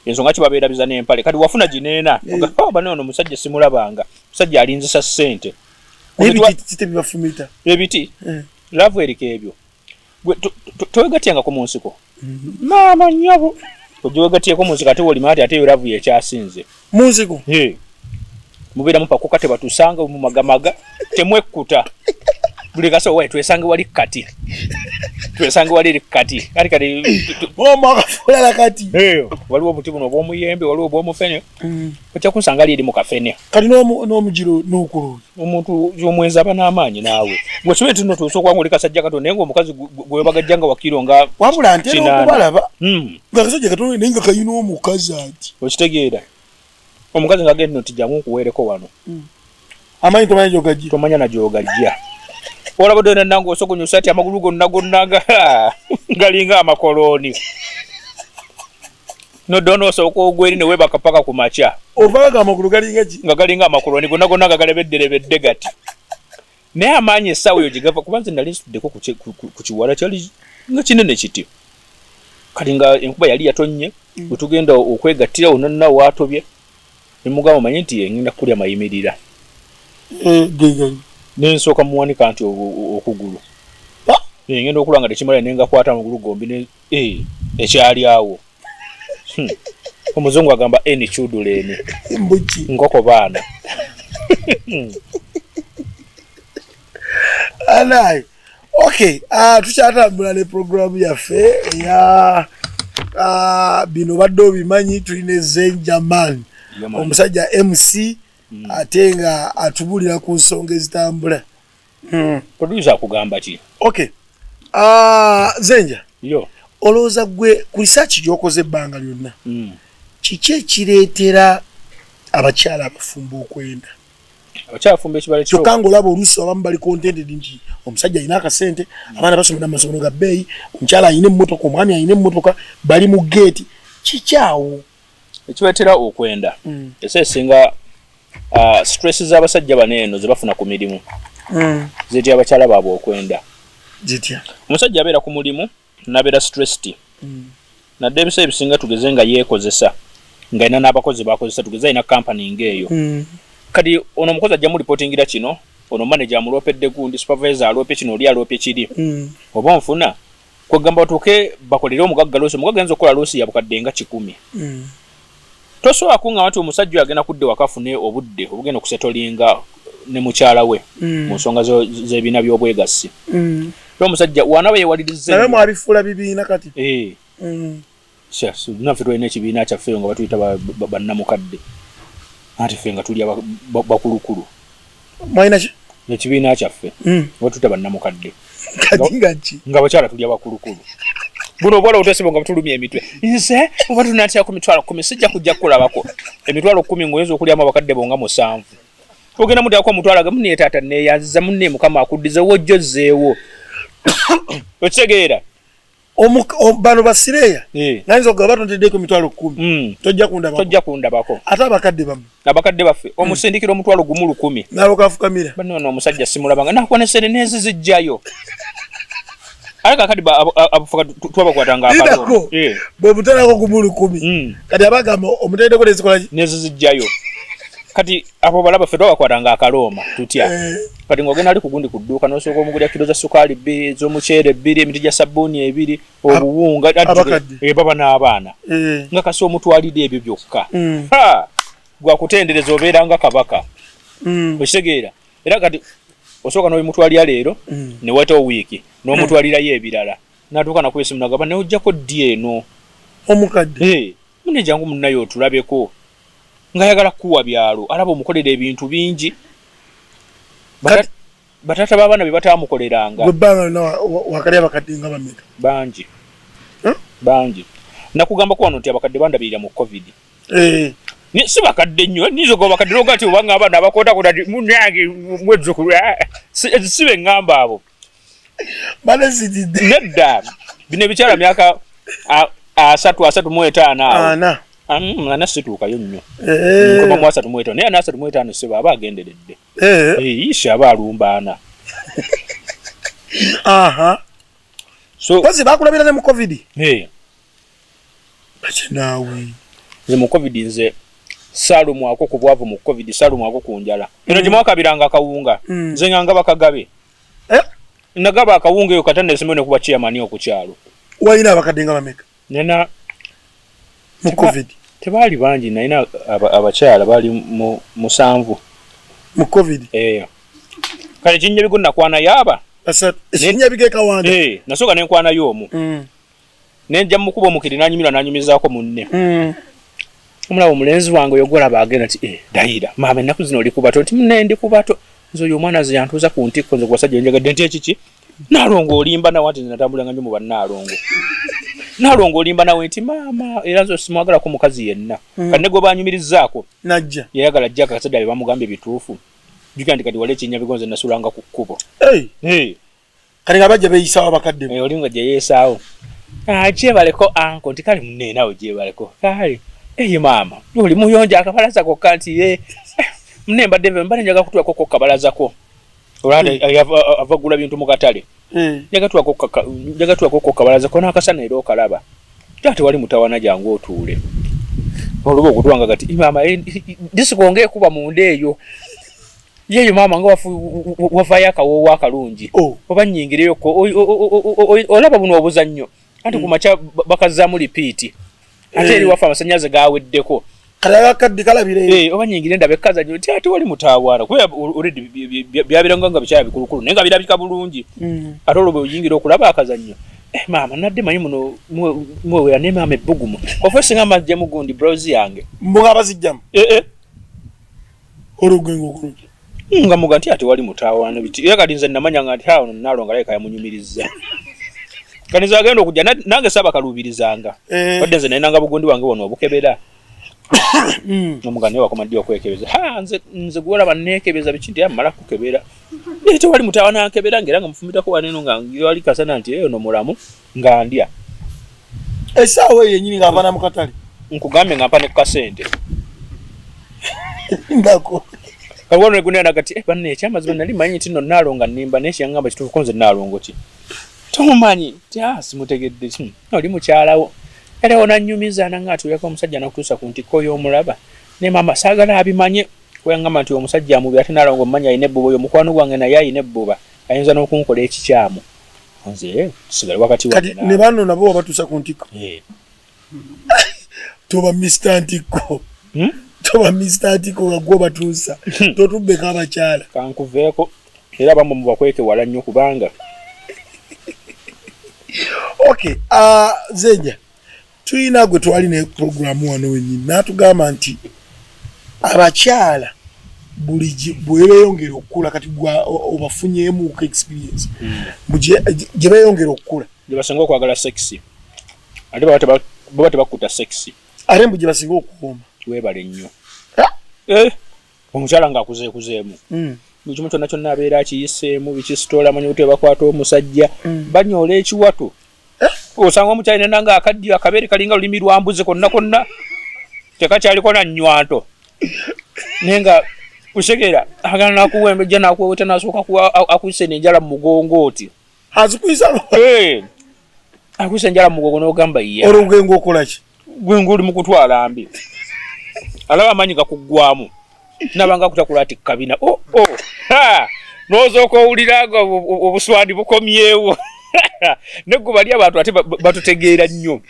Ensonga ki babeerabiza n'empale. Kati wafuna gino 4. Ogamba bano ono omusajja simulabanga. Omusajja alinzisa ssente. Ebiti tebibafumita. Ebiti? Laavu eriko ebyo. Towegatyangako mu nsiko. Maama nnyabo. Ogiwegatyeko mu nsiko ate w'olima ati ate eyo laavu yekyasinze. Mu nsiko? Mubeera mupakuka tebatusanga mu magamaga temwekkuta. Buli kaso wae twesange wali kati. Twesange wali kati. Kati kati omo akafula kati. Waliwo obuti buno obw'omuyembe, waliwo obw'omufene. Ojja kunsanga ali eri mu kafene. Kati n'omugiro n'okulu. Omuntu omwenzi aba n'amaanyi naawe. Gwe kibe nti nno tuusa okuba ng'oli kasajja katono naye ng'omukazi gwe bagajja nga wakiro nga wabula ntera okubalaba. Nga kasajja katono naye nga kayina omukazi ati. Okitegeera. Omukazi ng'agenda nti jangu nkuweereko wano. Amanyi tomanya gy'ogajja. Tomanya na gy'ogajja. Olaba donna nange osogonyusa ati amagulu gonna gonna galinga amakolooni. Nodda n'osooka ogwa eri ne weebaka paka ku makya. Ovaaga amagulu galinga ki? Nga galinga amakolooni gonna gonna nga galebedderebedde gati. Naye amaanyi essaawa eyo gye gava kuba nze nali nsuddeko ku kiwala kyali nga kinene kiti. Kati nga enkuba yali yatonnye, bwe tugenda okwegattira wonna waatobye. Ne mugamba omanyi nti ngenda kulya mayimirira. Ne nsooka muwanika nti okugulu. Ngenda okulaba nga tekimala ne ngakwata amagulu gombi ne ekyali awo. Omuzungu agamba eni chuduleni. Mbuki. Nkoko baana. Alai. Okay, tukyatambula ne programu yaffe eya bino badde obimanyi tulina Zenja Man. Omusajja MC ate nga atubulira ku nsonga ezitambula. Producer akugamba ki? Okay. Zenja. Yo. Olowooza gwe ku research gy'okoze ebbanga lyonna. Kiki ekireetera abakyala abafumbo okwenda? Abakyala abafumbo ekibala kyo. Kyokka ng'olaba oluusi abamu bali contented nti omusajja alina akasente, abaana basomera mu masomero ga bbeeyi, omukyala alina emmotoka, omwami alina emmotoka, bali mu geeti. Kiki awo? Ekibaletera okwenda. Ese esinga stress z'abasajja bano eno ze bafuna ku mirimu. Zitya abakyala baabwe okwenda. Zitya. Omusajja abeera ku mulimu n'abeera stressed. Nadde ebiseera ebisinga tugeze nga yeekozesa ng'alina n'abakozi b'akozesa tugeze alina kampani ng'eyo. Kati ono omukozi ajja mulipotingira kino, ono manager amuloopedde gundi, supervisor aloopye kino, oli aloopye kiri. Oba onfuna kwegamba batuuke bakolere omugagga loosi, omugagga ayinza okukola loosi ya bukadde nga 100. Tosobola kuŋŋamba nti omusajja oyo agenda kudda ewaka afune obudde obugenda okusetolinga ne mukyala we mu nsonga z'ebibiina by'obwegassi. Era omusajja wanaaba yeewalirizza Naye mwabifuula bibiina kati. Naffe tulina ekibiina kyaffe nga batuyita bannamukadde. Anti ffe nga tuli bakulukulu. Mwalina ki? Ekibiina kyaffe batuyita bannamukadde. Kati nga ki? Nga bakyala tuli abakulukulu. Buno obwala obutasiba nga butulumya emitwe. Nze oba tunatyako emitwalo 10 sijja kujja kukulabako. Emitwalo 10 ng'oyinza okulyamu abakadde bo nga 7. Ogenda mutyako omutwalo agamu naye taata neeyanziza munne Mukama akuddize w'ojja ozzeewo. Okitegeera? Bano basireya. Nayinza okugamba batonteddeko emitwalo 10. Tojja kundabako. Tojja kundabako. Ate abakadde bammwe? Abakadde baffe omusindikira omutwalo 1,000. N'alyoka afukamira. Banno ono omusajja simulabanga nakuwa ne ssente n'enzizijjayo. Ate kaakati abafuka twabakwatanga akalo. Bwe mutalako 1,000. Kati abagamba omuteddeko n'ezikola ki? N'ezizijjayo. Kati abo balaba ffe twabakwatanga akalooma tutya. Kati ng'ogenda ali ku gundi ku dduuka n'osooka omugulira kiro za ssukaali 2, ez'omuceere 2, emiti gya sabbuuni 2, obuwunga. Baba n'abaana. Nga kasi omutwalira ebyo byokka. Gwakutendereza obeera nga kabaka. Okitegeera? Era kati osooka n'obimutwalira leero ne wayitawo wiiki n'omutwalirayo ebirala. N'atuuka nakuba essimu n'agamba naye ojjako ddi eno? Omukadde. Munne jangu munnaye otulabeko. Ng'ayagala kukuwa byalo, alaba omukolera ebintu bingi. Bataata b'abaana be bataamukoleranga. Gwe ebbanga lyonna wakalya abakadde nga bameka? Bangi. Bangi. Nakugambako wano nti abakadde bandabirira mu COVID. Si bakadde nnyo, nnyinza okuba bakadde n'ogaa nti oba ng'abaana abakootakoota nti munnange mwezzukulu, si be ŋŋamba abo. Balezitidde. Nedda. Bino ebikyala myaka 30, 35 awo. Ana. Ana situukayo nnyo. Nkoma mu 35, naye ana 35 ssebo aba agenderedde. Isha aba alumbaana. So Kozi bakulabira ne mu COVID? Bakinaawe. Nze mu COVID nze saalumwako ku bwavu mu COVID, saalumwako ku njala. Eno gye mwakabiranga akawunga, nze nga ngaba kagabe. Nagaba akawunga eyo kata nesimbe ne kuba chairman ku kyalo. Walina abakadde nga bameka? Nina mu COVID. Tebaali bangi, nalina abakyala baali mu 7. Mu COVID? Kale kinnya bigo nakwana yaba. Basatu. Ekinyabige Kawanda. Nasooka ne nkwanayo omu. Nenja mukuba omukiri nanyumirwa nanyumizaako munne. Omulaba omulenzi wange oyo gwolaba agenda nti dayira maama ennaku zino oli kubato nti munne ndi kubato nze oyo omwana nze yantuuza ku ntikko nze gwasajja njagadde nti ekiki Naalongo olimba nawe nti natambulanga nnyo mu bannaalongo. Naalongo olimba nawe nti maama era nze simwagalako mukazi yenna. Kati ne gwe banyumirizaako najja yayagala ajja akasajja be bamugambye bituufu. Jjukira nti kati wali ekinyabigo nze nasulanga ku kkubo. Kati nga bajja beeyisaawo abakadde. Oli nga gye yeesaawo. Gyebaleko anko nti kale munne naawe gyebaleko. Kale eyi maama oli muyonjo akabalaza kokka nti munne mbadde mbadde njagala kutuulako ko kabalazako. Olwata ava gula bintu mu katale. Njagala tuulako ko kabalazako n'akasana era okalaba. Ate wali mutawaana jangu otuule. Oluba okutwanga kati maama disiko ng'ekuba munda eyo. Yeyo maama nga wavaayo akawoowo akalungi. Oba nnyingireyoko olaba buno obuzannyo. Anti ku makya bakazzaamu lipiiti. Ate eri waffe amasannyalaze gaaweddeko. Kale kalabire. Oba nnyingire ndabe ekkazannyo nti ate wali mutawaana. Kuba already byabiranga nga bikyala bikulukulu naye nga birabika bulungi. Ate olwo bwe oyingira okulaba akazannyo. Maama nadde manyi muno mwewera ne maama ebbugumu. Ofa singa mbajjemu gundi blouse yange. Mbu abazijjamu? Olugendo okulungi. Nga muga nti ate wali mutawaana biti. Era kati nze namanya nga nti awo Naalongo alabika yamunyumirizza. Kati nze agenda okujja nange saabakaluubirizanga. Wadde nze nalinanga bugundi bwange wano obukebera. Omuganda naye wakoma ddi okwekebeza? Nze gw'olaba neekebeza biki nti mmala kukebera. Naye tewali mutawaana ankebera ng'era nga mufumitako wano eno nga wali kasana nti ono mulamu nga ndya. Essaawa eyo yennyini ng'ava na mu katale. Nkugambye nga mpa ne ku kasente. Ndako. Kati wano ne gundi kati banne ekyamazima nali mmanyi nti nno Naalongo nnimba naye kyangamba kituufu ko nze Naalongo ki? Tomumanyi nti simutegedde ki? Oli mukyalawo. Era onannyumiza nanga atuulako omusajja n'akutuusa ku ntikko y'omulaba. Ne maama saagala abimanye kuba nti omusajja amubi ate Naalongo mmanyi alina ebbuba oyo mukwano gwange naye alina ebbuba ayinza n'okunkola ekikyamu. Nze tusigale wakati wange naawe. Kati ne banno nabo wabatuusa ku ntikko? Toba Mr. Ntikko. Toba Mr. Ntikko nga gwe obatuusa. Totubbeko abakyala. Kankuveeko era abamu mubakweke wala nnyo kubanga. Okay, Zeja. Tulina gwe twali ne programu wano wennyini n'atugamba nti abakyala buli bwe beeyongera okukula kati obafunyeemu ku experience gye beeyongera okukula gye basinga okwagala sexy ate baba tebakkuta sexy ate mbu gye basinga okuwooma. Weebale nnyo. Omukyala ng'akuzeekuzeemu buli kimu kyonna kyonna abeera akiyiseemu bikisitoola amanyi butya bakwata omusajja banyoola ekiwato. Osanga omukyala yenna nga akaddiyo akabeere kalinga lulimi lwa mbuzi konna konna tekakyaliko na nnywanto naye nga kusegeera agala n'akuwembejja n'akuweweta n'asooka akuyisa enjala mu mugongo oti azikuyisa akuyisa enjala mu mugongo n'ogamba ye olwo gwe ng'okola ki? Gwe ng'oli mu kutwala mbi alaba amaanyi gakuggwamu nabanga akutakula ati kabina n'ozooka owulira nga obuswandi bukomyewo. Neggo bali abantu ate batutegeera nnyo.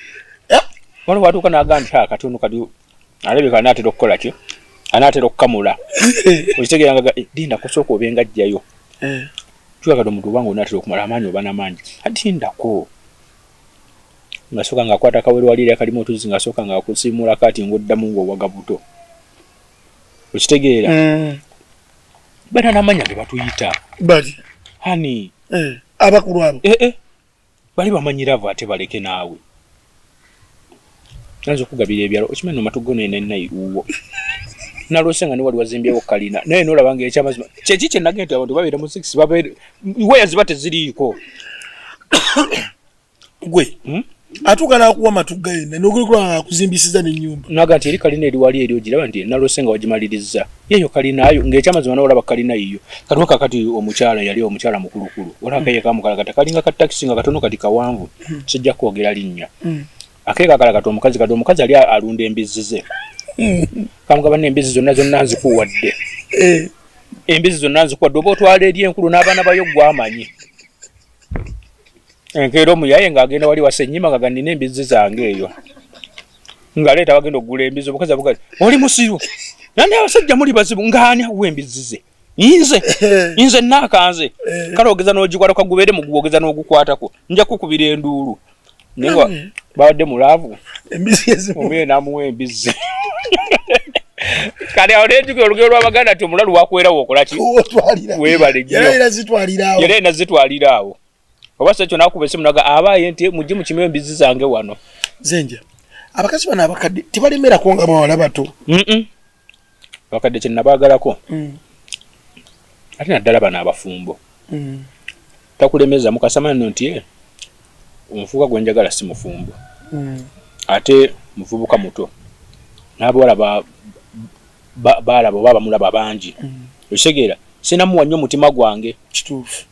Wano watuuka n'agamba nti kati ono kati alabika anaatera okukola ki? Anaatera okukamula. Okitegeera nga lindako sooka obe nga ajjayo. Kyuka kati omuntu obanga onaatera okumala amaanyi oba n'amangi. Ati lindako. Ng'asooka ng'akwata akawero wali eri akalimu otuzzi ng'asooka ng'akusiimuulako ati ng'oddamu ng'owaga buto. Okitegeera? Bana n'amanya ge batuyita. Bali. Hani. Abakulu abo. Bali bamanyiravu ate baleke naawe. Nayinza okugabira ebyalo okimanyi no matu go nennayi wuwo. Naloose nga ne wali wazimbyewo kalina naye n'olaba ng'ekyamazima kyeki kye nagenda nti abantu babeera mu 6 babeera weya ziba teziriiko. Gwe atuuka n'akuwa matugga yenna n'okulekula nga akuzimbisiza n'ennyumba. Naga nti eri kalina eri wali eri ogiraba nti naloose nga wagimalirizza. Yeeyo kalina yo ng'ekyamazima n'olaba kalina yiyo. Kati kakati omukyala yali omukyala mukulukulu. Olaba kaye kamukalakata kalinga ka takisi nga katono kati kawanvu. Sijja kwogera linnya. Akeeka kalakata omukazi kati omukazi ali alunda embizzi ze. Kamugaba n'embizzi zonna zonna nzikuwadde. Embizzi zonna nzikuwadde oba otwala eri enkulu n'abaana bayo gw'amanyi. Enkeera omuyaye ng'agenda wali wasennyima nga nina embizzi zange eyo. Ng'aleeta bagenda okugula embizzi omukazi avuga ati oli musiru. Nani abasajja muli bazibu ng'ani awa embizzi ze. Nze naakanze kale ogeza n'ogikwatako gubeere muguwa ogeza n'ogukwatako nja kukubira enduulu naye nga babadde mulaavu omuye n'amuwa embizzi. Kale awo nenjukira olugero lw'Abaganda nti omulalu wakwerawo okola ki? Weebale nnyo. Yali alina zitwalira awo. Oba si ekyo n'akuba essimu n'agamba abaaye nti mujje mukime embizzi zange wano. Zenja abakazi bano abakadde tebalemerako nga bawala bato. Abakadde kye nabaagalako ate naddala bano abafumbo takulemeza mukasama nno nti omufuuka gwe njagala si mufumbo ate muvubuka muto n'abawala baalaba oba bamulaba bangi okitegeera sinamuwa nnyo mutima gwange. Kituufu.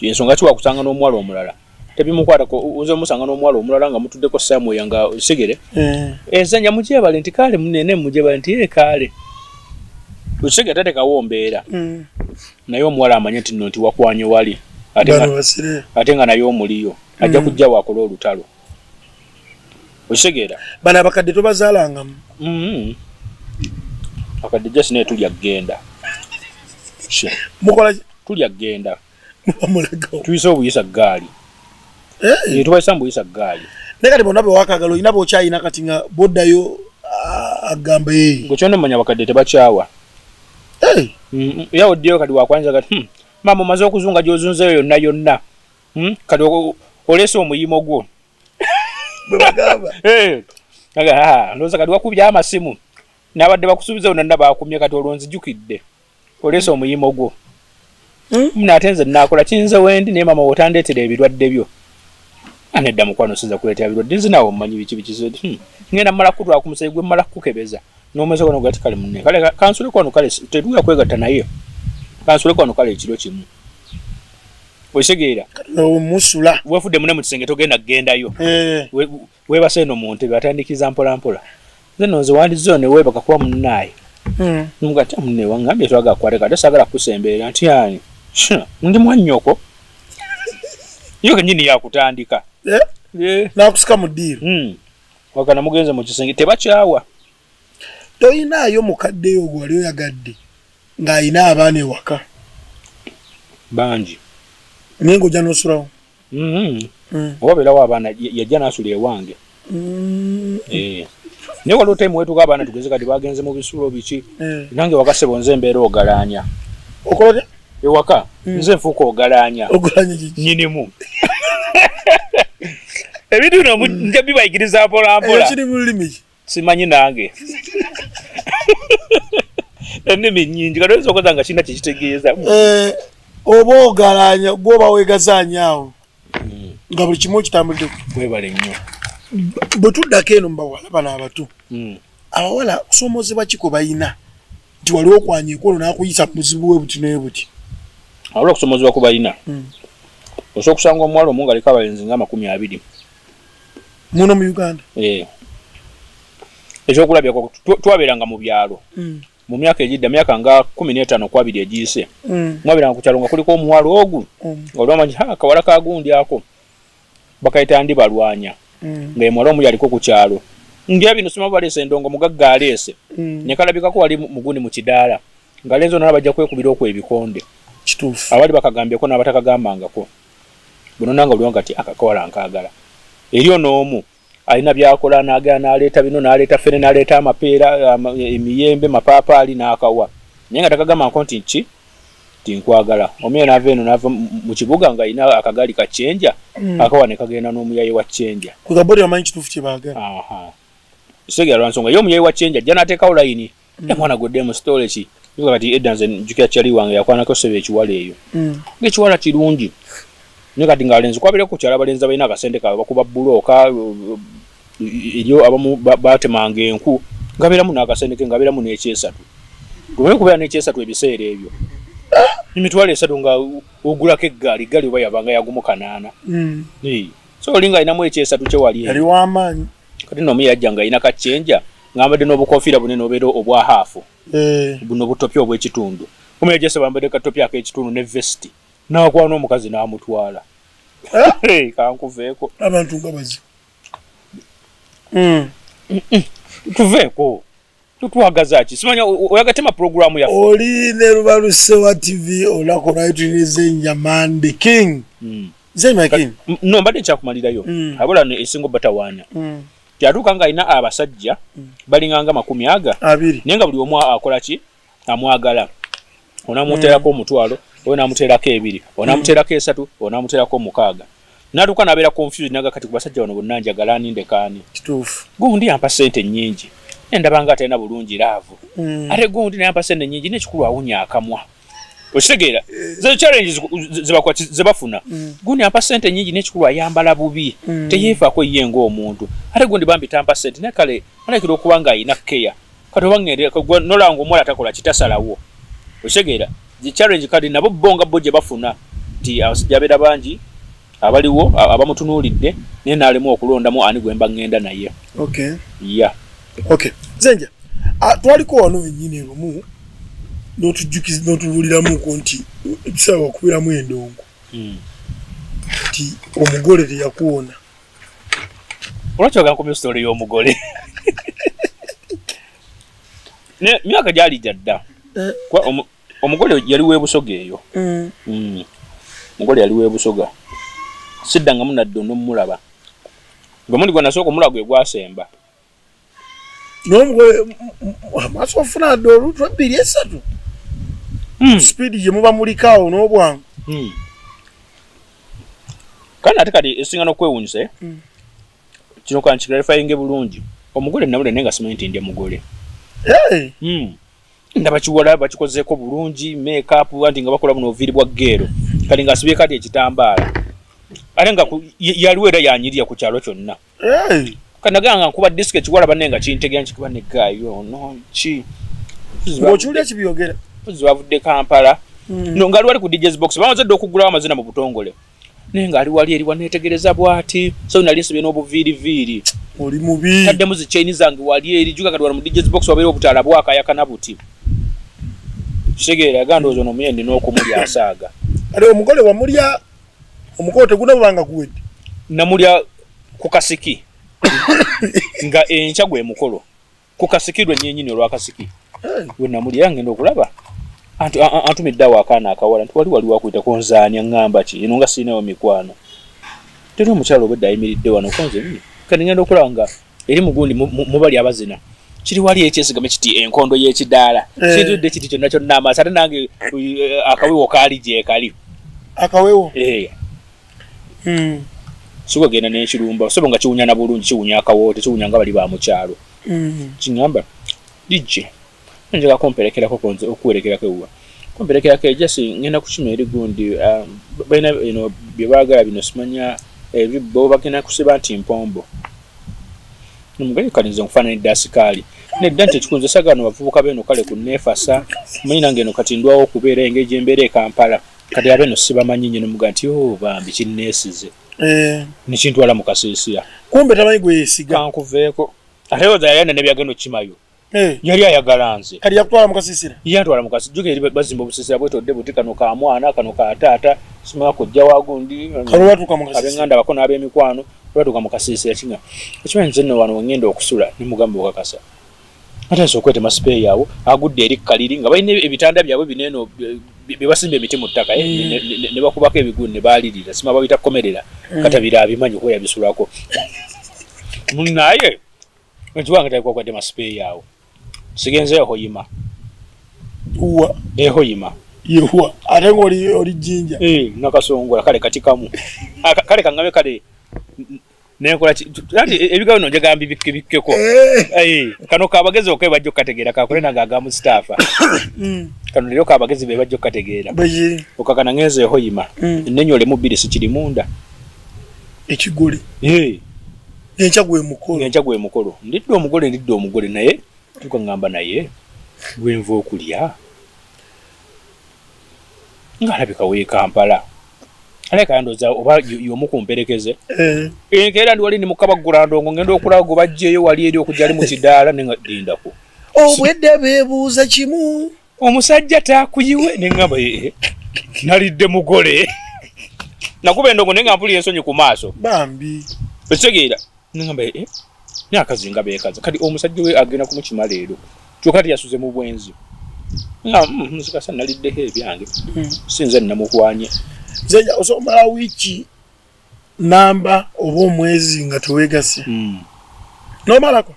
Ensonga ki wakusanga n'omuwala omulala tebimukwatako oze omusanga n'omuwala omulala nga mutuddeko somewhere nga okitegere ensenya mugyebale nti kale munene mugyebale nti ye kale okitegere tatekawo mbeera naye omuwala amanye nti nno nti wakwanye wali ate nga naye omuliyo ajja kujja wakola olutalo okitegeera. Bano abakadde tobazaalangamu? Abakadde just naye tulya kgenda. Mukola tulya kgenda. Mulagawo. Tuyise obuyisa ggaali. Tubayisa mbuyisa ggaali. Naye kati bonna be wakagala olina b'okyayina kati nga bw'oddayo agamba Gwe kyonna omanya abakadde tebakyawa. Era oddeyo kati wakwanza kati maama omaze okuzunga gy'ozunzeeyo yonna yonna kati oleese omuyimo gwo. Bwe bagamba. Ndowooza kati wakubye amasimu n'abadde bakusuubiza bonna baakumye kati olwo nzijukidde oleese omuyimo gwo. Muna ate nze nnaakola kinze wendi naye maama w'otandeetera ebirwadde byo. Anedda mukwano sinza kuleetera birwadde nze naawe omumanyi biki biki. Ngenda mmala kutwala ku musaayi gwe mmala kukukebeza n'omwezi gwano gati kale munne kale kansuleko wano kale tetugenda kwegatta naye kansuleko wano kale ekiro kimu. Okitegeera? Omusula. Weefudde munne mu kisenge togenda kugendayo. Weebase eno mu ntebe atandikiza mpola mpola. Nze nno nze wandizzeeyo ne weebaka kuba munnaaye. Nga munne wangambye twagala kukwatako ate saagala kukusemberera nti ani? Ndi mwannyoko. Yo kennyini yakutandika. N'akusika mu ddiiro. Wakana mugenze mu kisenge tebakyawa. Toyinaayo mukaddeyo gwe wali oyagadde ng'ayina abaana ewaka? Bangi. Naye ng'ojja n'osulawo? Oba beerawo abaana yajja n'asula ewange. Naye waliwo time wetuuka abaana tugeze kati bagenze mu bisulo biki. Nange ewaka ssebo nze mbeera ogalaanya. Okola otya? Ewaka nze nfuuka ogalaanya. Ogalaanya kiki? Nnyinimu. Ebintu bino nja bibayigiriza mpola mpola. Kiri mu lulimi ki? Simanyi nange. Ennimi nnyingi kati oyinza okoza nga kirina kye kitegeeza. Oba ogalaanya gw'oba weegazaanya awo nga buli kimu okitambulidde. Weebale nnyo. Bwe tuddako eno mu bawala bano abato abawala kusoomoozebwa ki kwe bayina nti waliwo okwanya ekwono n'akuyisa mu buzibu bwe buti ne buti? Waliwo okusoomoozebwa kwe balina. Osobola okusanga omuwala omu ng'aliko abalenzi nga 20. Muno mu Uganda? Ekyokulabirako twabeeranga mu byalo. Mu myaka egidda myaka nga 15 ku 20 egiyise. Mwabeeranga ku kyalo nga kuliko omuwala ogu nga olwamanyi akawala ka gundi ako bakayita ndi balwanya. Nga ye muwala omu yaliko ku kyalo. Ndya bino sima baleese endongo mugagga aleese. Ne kalabikako wali mugundi mu kidaala. Nga lenzi ono bajja kwekubira okwo ebikonde. Kituufu. Abali bakagambyeko n'abatakagambangako. Buno nange olwo nga ti akakawala nkaagala. Eri ono omu alina by'akola n'agenda n'aleeta bino n'aleeta ffene n'aleeta amapeera emiyembe mapaapaali n'akawa. Naye nga takagambangako nti ki nti nkwagala. Omuye n'ava eno n'ava mu kibuga ng'alina akagaali ka kyenja akawa ne kagenda n'omuyaye wa kyenja. Ku kabodi bamanyi kituufu kye baagala. Kitegeera lwa nsonga ye omuyaye wa kyenja ajja n'ateekawo layini. Mwana gw'odde mu sitole ki? Kati edda nze njjukira kyali wange yakwanako ssebo ekiwala eyo. Ng'ekiwala kirungi. Naye kati ng'abalenzi kwabeerako ku kyalo abalenzi abalina akasente kaabwe bakuba bbulooka eriyo abamu baatemanga enku ngabeeramu n'akasente ke ngabeeramu n'ekyesatu. Gwe kubeera n'ekyesatu ebiseera ebyo. Emitwalo 3 nga ogulako eggaali, eggaali oba yabanga yagumu 8. So oli ng'alinamu ekyesatu kye wali. Yali w'amaanyi. Kati nno omu yajja ng'alina kakyenja ng'ambadde n'obukofiira bunene obeera obwa haafu. Buno butopi obw'ekitundu. Omu yajja ssebo ambadde katopi ak'ekitundu ne vesiti. N'akwana omukazi n'amutwala. Kankuveeko. Abantu nga bazibu. Tuveeko. Tutwagaza ki? Simanya oyagatema programu ya oli ne Lubalusewa TV olako right Nyamande King. Zema King. No mbadde nchakumalirayo. Abola ne esingo batawaanya. Yatuuka nga alina abasajja balinganga 20 naye nga buli omu akola ki? Amwagala. Onamuteerako omutwalo, onamuteerako 2, onamuteerako 3, onamuteerako 6. Natuuka n'abeera confused naga kati ku basajja bano bonna njagala ani ndekaani. Kituufu. Gundi yampa ssente nnyingi. Ndaba nga atalina bulungi laavu. Ate gundi naye yampa ssente nnyingi n'ekikulu awunya akamwa. Okitegeera? Zezo challenges zebafuna. Gundi yampa ssente nnyingi n'ekikulu ayambala bubi. Teyeefaako ye ng'omuntu. Ate gundi bambi tampa ssente naye kale alekera okuba nga alina care. Kati oba ngende nolanga omuwala takola kitasalawo. Okitegeera? Zi challenge kati nabo bo nga bo gye bafuna nti abasajja abeera bangi abaliwo abamutunuulidde naye n'alemu okulondamu ani gwe mba ngenda naye. Okay. Yeah. Okay. Zenja, twaliko wano wennyini lumu n'otujjukiza n'otubuuliramuko nti ekiseera wakubiramu endongo. Nti omugole teyakuwona. Olwaki ogamba nkomye story y'omugole? Ne myaka gyali gya dda. Kwa omugole yali w'e Busoga eyo. Omugole yali w'e Busoga. Siddangamu nadde n'omulaba. Ng'omundi gwe nasooka omulaba gwe gwasemba. N'omugole amaaso ofuna dde olutwa 2 3. Speed gye muba mulikaawo n'obwangu. Kale ate kati esinga n'okwewuunyisa kino ka nkiclarifyinge bulungi. Omugole namulaba naye nga simanyi nti ndi mugole. Ndaba kiwala bakikozeeko bulungi make-up anti nga bakola buno obuviiri bwa ggeero. Kati ng'asibye kati ekitambaala. Ate nga yaliwo era yanyirira ku kyalo kyonna. Kati nagamba nga nkuba disiko ekiwala banne nga kintegera nkikuba ne gaayo ono ki. Ng'okiwulira kibyogera. Mpozi bavudde Kampala. No nga wali ku DJ's box bamaze dda okuggulawo amazina mu butongole. Naye ng'ali wali eri waneetegereza bw'ati. So nali nsibye n'obuviiriviiri. Oli mubi. Taddemu zi chain zange wali eri juga kati wano mu DJ's box wabeera obutaala bwakayakana buti. Kitegeera agamba ndowooza ono omuye ndina okumulya asaaga. Ate omugole wamulya omukolo tegunnabanga guwedde. Namulya ku kasiki. Nga enkya gwe mukolo. Ku kasiki lwe nnyennyini olwa kasiki. We namulya ngenda okulaba. Antumidde awo akaana akawala nti wali wakuyitako nzaani aŋŋamba ki eno nga sirinayo mikwano. Teri omukyala obwedda ayimiridde wano konze kati ngenda okulaba nga eri mugundi mubali abazina. Kiri wali ekyesigame kiti enkondo y'ekidaala. Kitudde kiti kyonna kyonna amaaso ate nange akawewo kaali gye kali. Akawewo? Sikuwa genda n'ekirumba sobo nga kiwunya na bulungi kiwunya akawoote kiwunya nga bali ba mu kyalo. Kiŋŋamba DJ njagala kumperekerako konze okuwerekerako ewuwa. Kumperekerako ejasi ngenda kukima eri gundi balina eno bye baagala bino simanya ebibbo bagenda kusiba nti mpombo. Nomugale kale nze nkufaananidde asikaali. Nedda nti ekikunze saagala bavubuka beeno kale kunneefasa manyi nange eno kati ndwawo okubeera engeri gye mbeera e Kampala. Kati abeeno sibamanyi nnyo nomugaa nti oh bambi kinneesize. Ne kintwala mu kasiisira. Kumbe tamanyi gwe yeesiga. Kankuveeko. Ate olowooza yali alina ne byagenda okkimayo. Yali ayagala nze. Kati yakutwala mu kasiisira? Yantwala mu kasiisira. Jjukira eri bazimba obusiisira bwetodde buti kano ka mwana kano ka taata simanya kojja wa gundi. Kale olwatuuka mu kasiisira. Ab'enganda bako n'ab'emikwano olwatuuka mu kasiisira kinga. Okimanyi nze nno wano we ngenda okusula ne mugamba okakasa. Atandise okwetema sipeeyi awo agudde eri kaliri nga balina ebitanda byabwe bino eno bye basimba emiti mu ttaka ne bakubako ebigulu ne baalirira sima babiyita kkomerera. Katabira abimanyi kuba yabisulako. Naye ekiwange talikuwa kwetema sipeeyi awo. Sigenzeeyo Hoima. Uwa. Hoima. Yehuwa. Ate ng'oli Jinja. Nakasongola kale kati kamu. Kale kangambe kale nenkola ki anti ebigambo bino njagala mbibikkeko. Kano kabagezi okwe bajja okukategeera kakole nange aga Mustafa. Kano leero kabagezi be bajja okukategeera. Okakana ngenze Hoima. Nnenyolemu 2 sikiri munda. Ekigole. Enkya gwe mukolo. Enkya gwe mukolo. Ndidde omugole naye tukangamba naye gwe nva okulya. Ng'alabika w'e Kampala. Aleka ndowooza oba y'omu ku mperekeze. Enkeera ndi wali ndi mu kabaggula ndongo ngenda okulaba gwe baggyeyo wali eri okujja ali mu kidaala ne nga lindako. Obwedda beebuuza kimu. Omusajja taakuyiwe ne ŋŋamba nalidde mugole. Nakuba endongo naye nga mpulira ensonyi ku maaso. Bambi. Okitegeera? Ne ŋŋamba naye akazi nga beekaza. Kati omusajja we agenda kumukima leero. Kyokka teyasuze mu bwenzi. Nga nzikasa naliddeko ebyange. Sinze namukwanye. Nze osomala wiiki namba oba omwezi nga teweegase. N'omalako?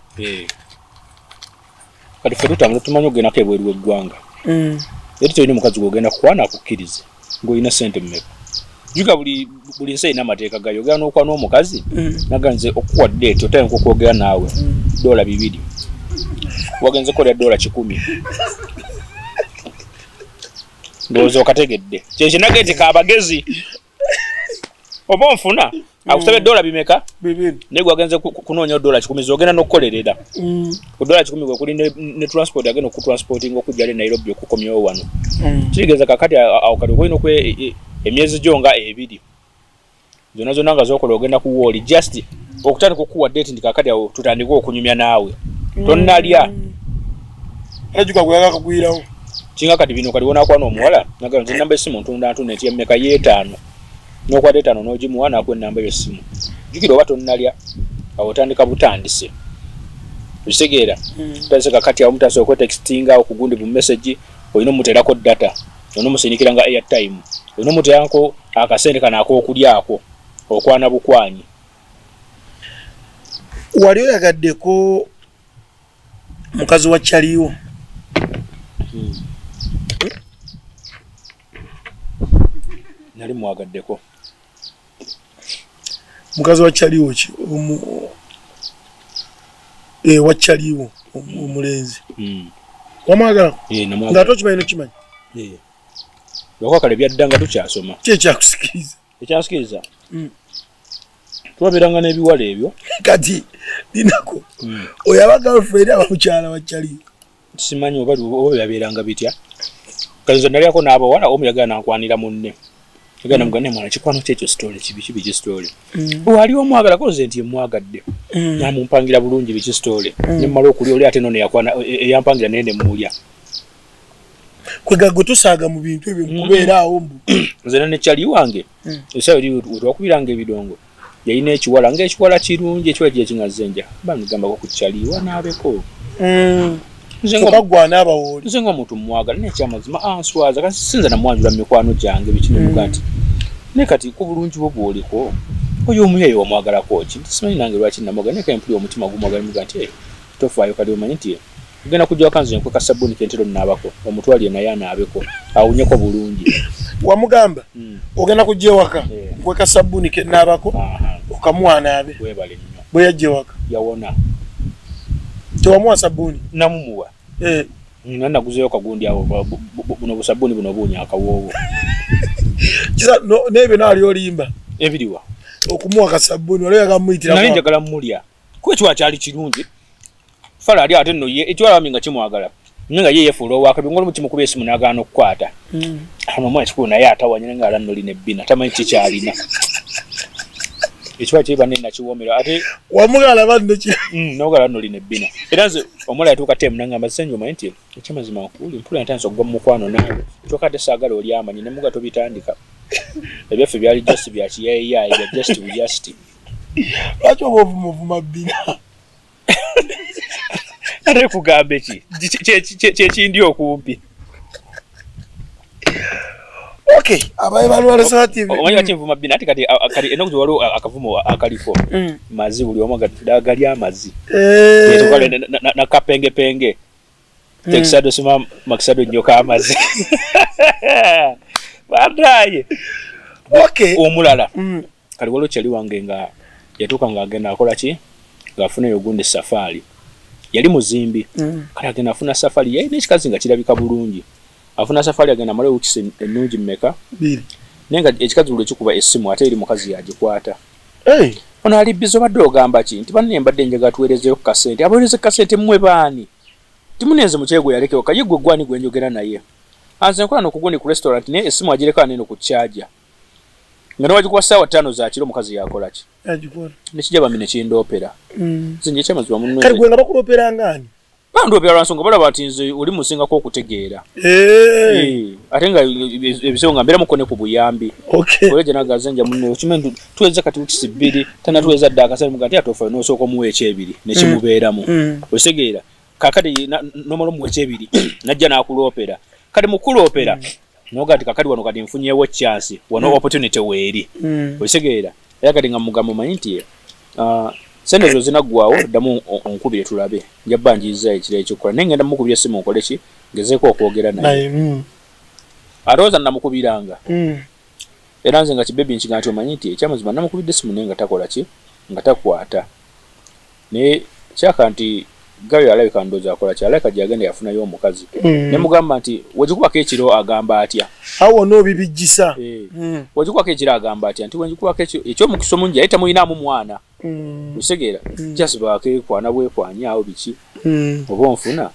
Kati ffe tutambula tumanyi okugendako ebweru w'eggwanga. Era tolina omukazi gw'ogenda kukwana akukkirize ng'olina ssente mmeka. Juga buli nsi erina amateeka gayo. Ogenda n'okwana omukazi naga nze okuwa date otandika okwogera naawe $2. Wagenze kolya $100. Ndowooza okategedde. Kyekyo nagende kaabagezi. Oba onfuna akusabe $bimeka? 2. Naye gwagenze kunoonya $100 z'ogenda n'okukolerera. Ku $100 gwe kuli ne transport agenda okutransportinga okujja e Nairobi okukomyawo wano. Kitegeeza kakati awo kati olina emyezi gyo nga 2. Zonna zonna nga z'okola ogenda ku wooli just okutandika okukuwa date nti kakati awo tutandike okunyumya naawe. Tonnalya. Era gwe yakakugwirawo. Kinga kati bino kati wonakwana omuwala nagamba nti ennamba y'essimu ntunda ntunda nti emmeka y'etaano. N'okwata etaano n'ogimuwa n'akuwa ennamba y'essimu. Jjukira oba tonnalya awo otandika butandise. Okitegeera? Otandise kakati awo mutandise okwetextinga okugundi bu message olina omuteerako data, olina omusindikira nga airtime, olina omuteerako akasente kano ak'okulyako okwana bukwanyi. Wali oyagaddeko mukazi wa Kyaliwo? Nali mwagaddeko. Mukazi wa Kyaliwo ki? Wa Kyaliwo omulenzi. Wamwagala? Namwagala. Ng'ate okimanyi n'okimanyi? Lwakuba kale byadda nga tukyasoma. Ki ekyakusikiriza? Ekyansikiriza? Twabeeranga n'ebiwala ebyo. Kati linako oyo aba girlfriend aba mukyala wa Kyaliwo. Simanyi oba byabeeranga bitya. Kati nze nalyako n'abawala omu yagala nankwanira munne. Yagala namugamba naye mwana kikwano ki ekyo story kibi kibi ki story. Wali omwagala ko nze nti mwagadde. Namumpangira bulungi biki story. Ne mmala okulya oli ate nno yakwana eyampangira naye ne mmulya. Kwega gwe tusaaga mu bintu ebyo kubeera awo mbu. Nze ne Kyali wange. Essaawa eri wetwakubiranga ebidongo. Yalina ekiwala ng'ekiwala kirungi ekiwala gye kingaze nja. Bamugambako ku Kyaliwa n'abeko. Nze ng'omuntu mmwagala naye ekyamazima answaza kasi sinza namwanjula mu mikwano gyange biki ne muga nti naye kati ku bulungi bwo bw'oliko oyo omuyaye wamwagalako ki? Simanyi nange lwaki namwagala naye kale mpulira omutima gumwagala muga nti tofaayo kali omanyi nti ogenda kujja waka nze nkweka sabbuuni ke ntera onnaabako omutwalire naye anaabeko awunyeko bulungi. Wamugamba ogenda kujja ewaka nkweka sabbuuni ke nnaabako okamuwa anaabe. Weebale nnyo. Bwe yajja ewaka yawona. Tewamuwa sabbuuni? Namumuwa. Nga naguzeeyo kagundi awo buno busabbuuni buno buwunya akawoowo. Kisa n'ebyo naali olimba? Ebiriwa? Okumuwa kasabbuuni wali oyagala mumuyitira. Nali njagala mmulya. Kuba ekiwala kyali kirungi. Fala ali ate nno ye ekiwala bambi nga kimwagala. Naye nga ye yeefuula owakabi ng'olumu kimukuba esimu n'agaana okukwata. Ano omwana ekikulu naye atawanya naye ng'ala nno lina ebbina tamanyi ki ky'alina. Ekiwala kye banne nakiwoomera ate wamugala banno ki? N'ogala nno lina ebbina. Era nze omuwala yatuuka temu n'angamba Ssenjo omanyi nti ekyamazima nkuli mpulira ntandise okugwa mu mukwano naawe kyokka ate saagala oli amanyi ne muga tobitandika. Ebyaffe byali just bya kiyaayiyaayi bya just just. Lwaki oba ovuma ovuma bbina? Ate kugambe ki? Kyekindi okumpi. Okay, abaye balwala TV. Omanyi lwaki nvuma bbina ate kati ennaku zino waliwo akavumo akaliko. Mazzi buli omu gali amazzi. Nakapengepenge. Texado sima makisado nnyoka amazzi. Badaye. Okay. Omulala. Kali waliwo kyali wange nga yatuuka ng'agenda akola ki? Ng'afuna eyo gundi safaari. Yali muzimbi. Kale agenda afuna safaari yalina ekikazi nga kirabika bulungi. Afuna safaari agenda amale wiiki ennungi mmeka? 2. Naye nga ekikazi buli kikuba essimu ate eri mukazi yagikwata. Ono ali bizo badde ogamba ki? Nti banne mbadde njagala tuweerezeeyo ku kasente. Abaweereze ku kasente mmwe baani? Timunenze mukyere gwe yaleka ewaka ye gwe gwani gwe njogera naye. Anze nkola n'okugundi ku restaurant naye essimu agireka neno ku charger. Nga n'owagikuba ssaawa 5 za kiro omukazi yakola ki? Agikola. Ne kijja bambi ne kindoopera. Nze nje ekyamazima munno. Kale gwe nga bakuloopera ng'ani? Bandoopera lwa nsonga balaba nti nze oli musingako okutegeera. Ate nga ebiseera nga mbeeramuko ne ku buyambi. Olwo gye nagaza nja munno okimanyi nti tuweza kati wiiki 2 tannatuweza dda akasente muga nti ate ofa n'osooka omuwa ekyebiri ne kimubeeramu. Okitegeera? Kakati nomala omuwa ekyebiri najja n'akuloopera. Kati mukuloopera noga nti kakati wano kati nfunyeewo chance, wano opportunity weeri. Okitegeera? Era kati nga mugamba omanyi nti sente zo zinaggwawo, ddamu onkubire tulabe, nja bba njiyiza ekiro ekyokukola, naye ngenda mukubira essimu nkole ki, ngezeeko okwogera naye. Alowooza namukubiranga. Era nze nga kibebi nkiga nti omanyi nti ekyamazima namukubidde essimu naye nga takola ki, nga takwata. Naye kyaka nti gayo alabika ndowooza akola ki, alabika gyagenda yafunayo omukazi. Ne mugamba nti wegikubako ekiro agamba atya? Awo n'obibijjisa. Wegikubako ekiro agamba atya? Nti wegikubako ekiro ekyomukisa omungi yali temuyinaamu mwana. Okitegeera? Just bakeekwana bwekwanya awo biki. Oba onfuna?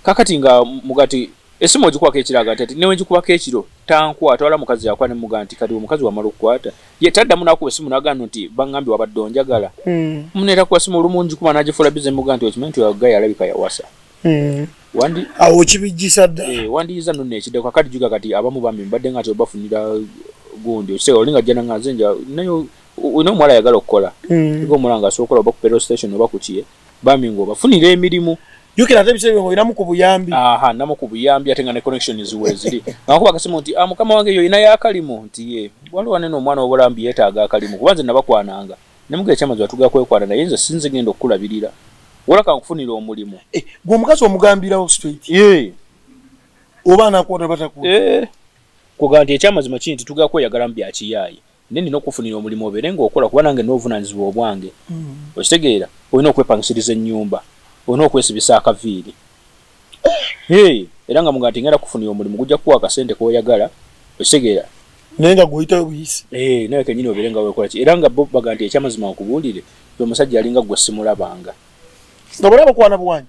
Kakati nga mugati esimu ogikubako ekiro agamba ati ne wegikubako ekiro tankwata, wala mukazi yakwana. Ne mugamba nti kati omukazi wamala okukwata ye taddamu n'akuba essimu n'agamba nti baŋŋambye wabadde onjagala. Munera kuba simu olumu ngikuba n'agifuula bize, mugamba nti okimanyi nti gaye alabika yawasa. Wandi awo kibijjisa ddala. Wandiyiza nno nekiddako. Kakati juga kati abamu bambi mbadde nga obafunira gundi, okitegeera? Oli nga ajja nanga nze nja naye olina omuwala ayagala okukola, nga omuwala nga asobola okukola oba ku petrol station oba ku kiye, bambi ng'obafunira emirimu. Jjukira ate ebiseera ebyo ng'olinamu ku buyambi. Aha, namu ku buyambi, ate nga ne connections weeziri. Nga nkuba akasimu nti mukama wange yo olinayo akalimu? Nti ye waliwo wanene omwana w'obulambi yeetaaga akalimu, kuba nze nabakwananga ne mugamba ekyamazima tugenda kwekwana, naye nze sinze genda okukulabirira, wala kankufunira omulimu. Gwe omukazi omugambirawo straight? Oba anakwata batakuwa? Kugamba nti ekyamazima kiri nti tugenda kweyagala mu bya kiyaayi, naye nina okufunira omulimu obeere ng'okola, kuba nange n'obuvunaanyizibwa obwange. Okitegeera? Olina okwepangisiriza ennyumba, olina okwesibisa akaviiri. Era nga mugamba nti ngenda kufunira omulimu gujja kukuwa akasente k'oyagala. Okitegeera? Naye nga gw'oyitayo buyisi. Nawe kennyini obeere nga weekola ki. Era nga bo baga nti ekyamazima nkubuulire, omusajja alinga ggwe simulabanga. Nga bw'olaba kwana buwanyi.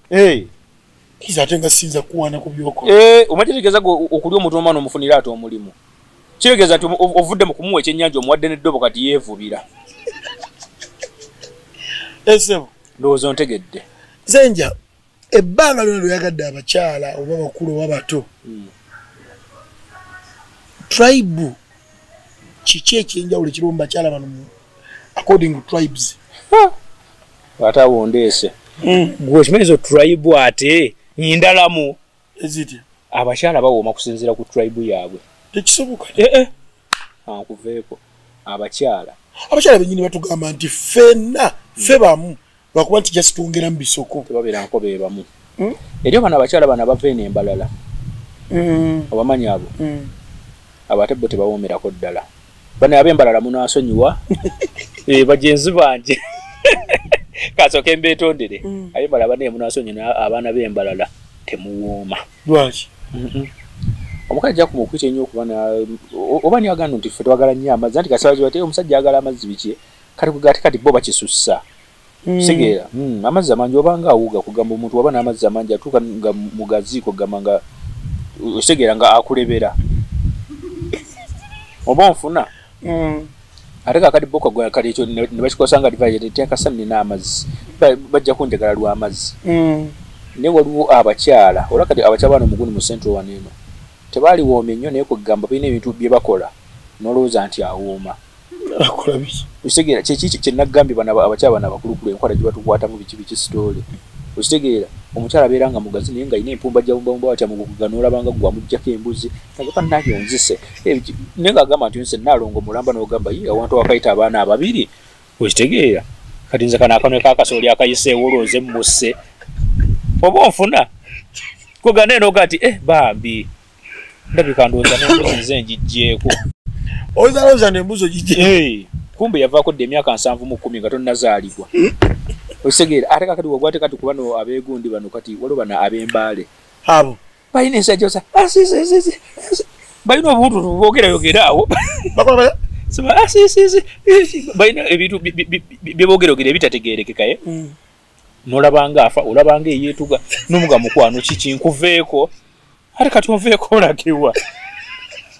Kiza ate nga siyinza kukuwaana ku by'okola. Omanyi kitegeeza gwe okulya omuntu omwana omufunira ate omulimu. Kitegeeza nti ovudde mu kumuwa ekyennyanja omuwadde n'eddobo, kati yeevubira. Esebo. Ndowooza ontegedde. Nze nja ebbanga lyonna lweyagadde abakyala oba bakulu oba bato, tribe kiki ekyenjawulo ekiriwo mu bakyala bano according to tribes? Ate awo ndeese. Gwe okimanyi ezo tribe ate ndalamu. Ezitya? Abakyala bawooma kusinziira ku tribe yaabwe. Tekisoboka. Ankuveeko. Abakyala. Abakyala bennyini batugamba nti ffenna ffe bamu, lwakuba nti just twongera mu bisoko. Tebabeera nko be bamu. Eri bano abakyala bano abava eno embalala, obamanyi abo? Abo ate bo tebawoomerako ddala. Bano ab'embalala munaasonyiwa, bagenzi bange, kasooke mbeetondere. Ab'embalala banaye munaasonyiwa, naye abaana b'embalala temuwooma. Lwaki? Omukazi ajja kumukuyita ennyo okuba oba ni agamba nti ffe twagala nnyo amazzi, anti kasaba bati omusajja ayagala amazzi biki, kati kugamba ate kati bo bakisussa. Kitegeera? Amazzi amangi obanga awuga, kugamba omuntu waba n'amazzi amangi atuuka nga mugaziiko, kugamba nga okitegeera nga akulebera, oba onfuna? Ate kakati bo kagwa kati ekyo ne bakikozesa nga advantage nti akasa nina amazzi, bajja kunjagala lw'amazzi. Naye waliwo abakyala olwa kati abakyala bano mugundi mu central wano eno tebaliwoomye nnyo, naye kwegamba balina ebintu bye bakola n'olowooza nti awooma. Akola biki? Okitegeera? Kyeki kyenagambye, bano abakyala bano abakulukulu enkola gye batukwatamu biki biki story. Okitegeera? Omukyala abeera nga mugazi naye nga alina empumba gyabumbabumba watya muguga, n'olaba nga gwe amuggyako embuzi, nagamba nange onzise. Naye ng'agamba nti onzise Nnaalongo mulamba, n'ogamba ye awantu awakayita abaana ababiri. Okitegeera? Kati nze kano akanwe kakasooli akayiseewo olowooza emmusse, oba onfuna? Kugamba naye n'ogaa nti bambi ndabika ndowooza n'embuzi nze ngiggyeeko. Oyinza lowooza nti embuzi ogigye. Kumbe yavaako dda emyaka 70 nga tonnazaalibwa. Okitegeera? Ate kakati wagwate kati ku bano abeegundi bano, kati waliwo bano ab'embaale. Abo balina ensajja osa balina obuntu boogerayogera awo. Bakola batya? Balina ebintu byebogerogera ebitategeerekeka ye. N'olabanga afa, olabanga eyeetuga n'omuga mukwano kiki nkuveeko, ate kati onveeko olagewa?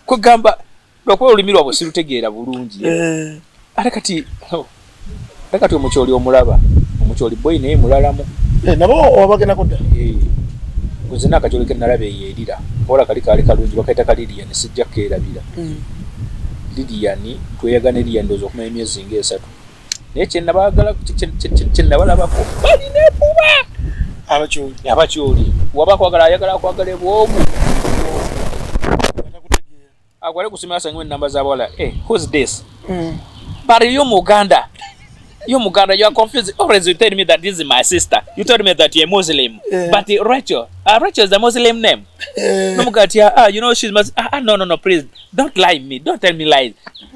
Kwegamba lwakuba olulimi lwabwe sirutegeera bulungi. Ate kati oh, ate kati omukyoli omulaba, omukyoli boyi naye mulalamu. Nabo obagendako ddala? Nze naakakyoli ke nalaba eyo erira ola kali kaali kalungi, bakaita ka Lilian, sijja keerabira. Lilian tweyagana, Lilian ndowooza okumala emyezi nga 3, naye kyenabaagala kyenabalabako balina ebbuba. Abakyoli waba kwagala ayagala kwagala bwomu akwale kusomera sangwe namba za bawala. Who's this? But you Muganda, you are confused. Always you tell me that this is my sister. You told me that you're Muslim. But Rachel, Rachel is a Muslim name. No, you know she's Muslim. No, please don't lie me. Don't tell me lies.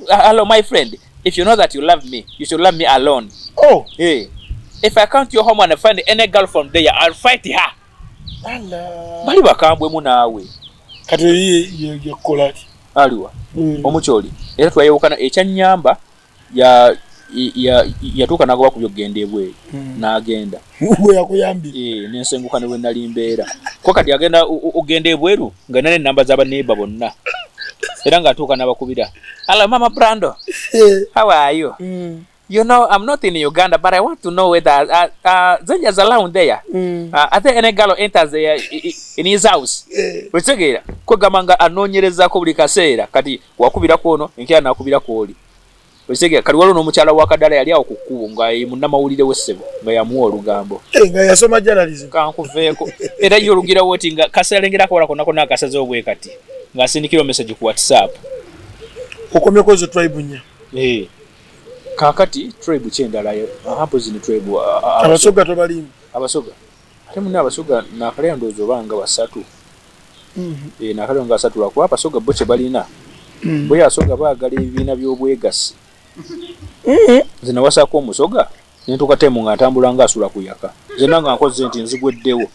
Hello, my friend. If you know that you love me, you should love me alone. Oh. Hey. If I come to your home and I find any girl from there, I'll fight her. Allah. Bali bakambwe munawe. Kati ye yekola ati. Aliwa. Omucholi. Era twayewukana ekyanyamba yatuuka n'agoba ku by'okugenda ebweru n'agenda. Gwe yakuyambye. Nensenguka ne bwe nali mbeera. Ko kati agenda ogenda ebweru nga nina ennamba z'abaneighbor bonna. Era ng'atuuka n'abakubira. Hello, Mama Brando. How are you? You know, I'm not in Uganda, but I want to know whether Zenja's allowed there. Are there any girl enters there in his house? Otegeera kwegamba nga anoonyerezaako buli kaseera kati wakubirako ono enkya n'akubirako oli. Otegeera kati waliwo n'omukyala wa Kadala yali awo ku kkubo nga ye munnamawulire w'essebo nga yamuwa olugambo. Nga yasoma journalism. Kankuveeko. Era ye olugirawo oti nga kaseera akawala konna konna akasaze obwe kati ng'asindikira message ku WhatsApp. Okomyeko ezo tribe nnya. Kakati tribe kyendala ampozi ni tribe Abasoga tobalimu. Abasoga ate munne Abasoga nakalya ndowooza oba nga basatu. Nakalya nga basatu lwakuba Abasoga bo kye balina bo Abasoga baagala ebibiina by'obwegassi. Nze nawasaako Omusoga ne ntuuka temu nga ntambula nga asula ku yaka. Nze nange nkoze nti nzigweddewo.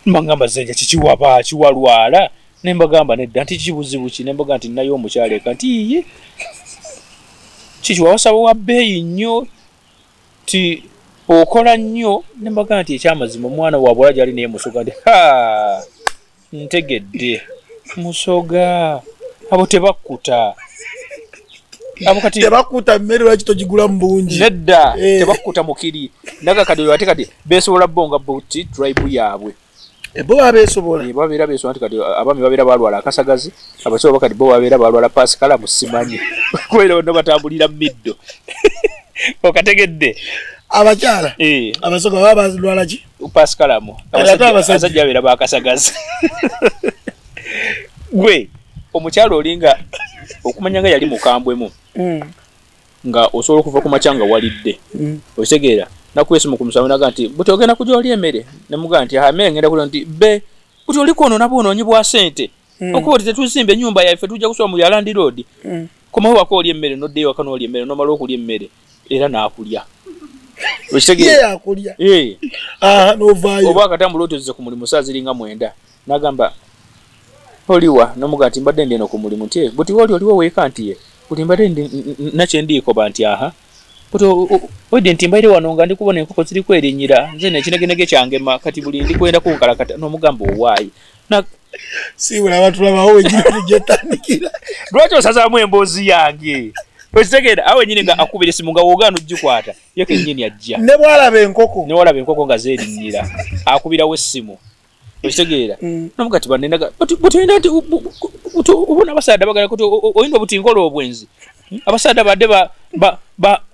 Mbagamba Zenja kikiwaba kiwalwala ne mbagamba nedda nti kibuzibu ki ne mbaga nti nnayo omukyala eka nti iye kiki wawasaba wa bbeeyi nnyo ti okola nnyo ne mbaga nti ekyamazima omwana wa bwala gyali naye Musoga nti ha ntegedde Musoga abo tebakkuta abo kati tebakkuta mmere lwaki togigula mu bungi nedda tebakkuta mukiri naga kati ate kati beesobola bo nga buti tribe yaabwe. Bo babeesobola. Babeera beesobola nti kati abaami babeera balwala akasagazi, abasobola kati bo babeera balwala pasikala musimanyi. Kubeera bonna batambulira mu middo. Okategedde. Abakyala. Abasoga baba balwala ki? Pasikalamu. Abasajja babeera bakasagazi. Gwe omukyala olinga okumanya nga yali mukambwemu. Nga osobola okuva ku makya nga walidde. Okitegeera. Nakwesimu ku musanvu naga nti buti ogenda kujja olya emmere ne mugamba nti emmere ngenda kulya nti be buti oli kwonoona bwonoonyi bwa ssente okuba oti tetuzimba ennyumba yaffe tujja kusula mu ya landlord komawo waka olya emmere n'oddayo waka n'olya emmere n'omala okulya emmere era n'akulya. Okitegeera? Akulya. N'ovaayo. Oba akatambula oti ozze ku mulimu ssaawa ziringa 9 n'agamba oliwa n'omugamba nti mbadde ndi eno ku mulimu nti buti woli oliwo weeka nti ye buti mbadde ndi nakyendiikoba nti aha Oide nti mbaire wano nga ndi kubona enkoko ziri kwerinnyira nze n'ekinegenege kyange kati buli ndi kwenda kunkalakata n'omugamba owaayi. Siibula batulabawo wenyini tugyetandikira. Lwaki osazaamu emboozi yange? Okitegeera awo wennyini nga akubira essimu nga w'ogaana ogikwata ye kennyini ajja. Ne bw'alaba enkoko. Ne bw'alaba enkoko nga zeerinnyira akubirawo essimu. Okitegeera n'omuga ti banne buti oyinda nti obona abasaadha bagala kuti oyinda obuti nkola obwenzi. Abasaadha badde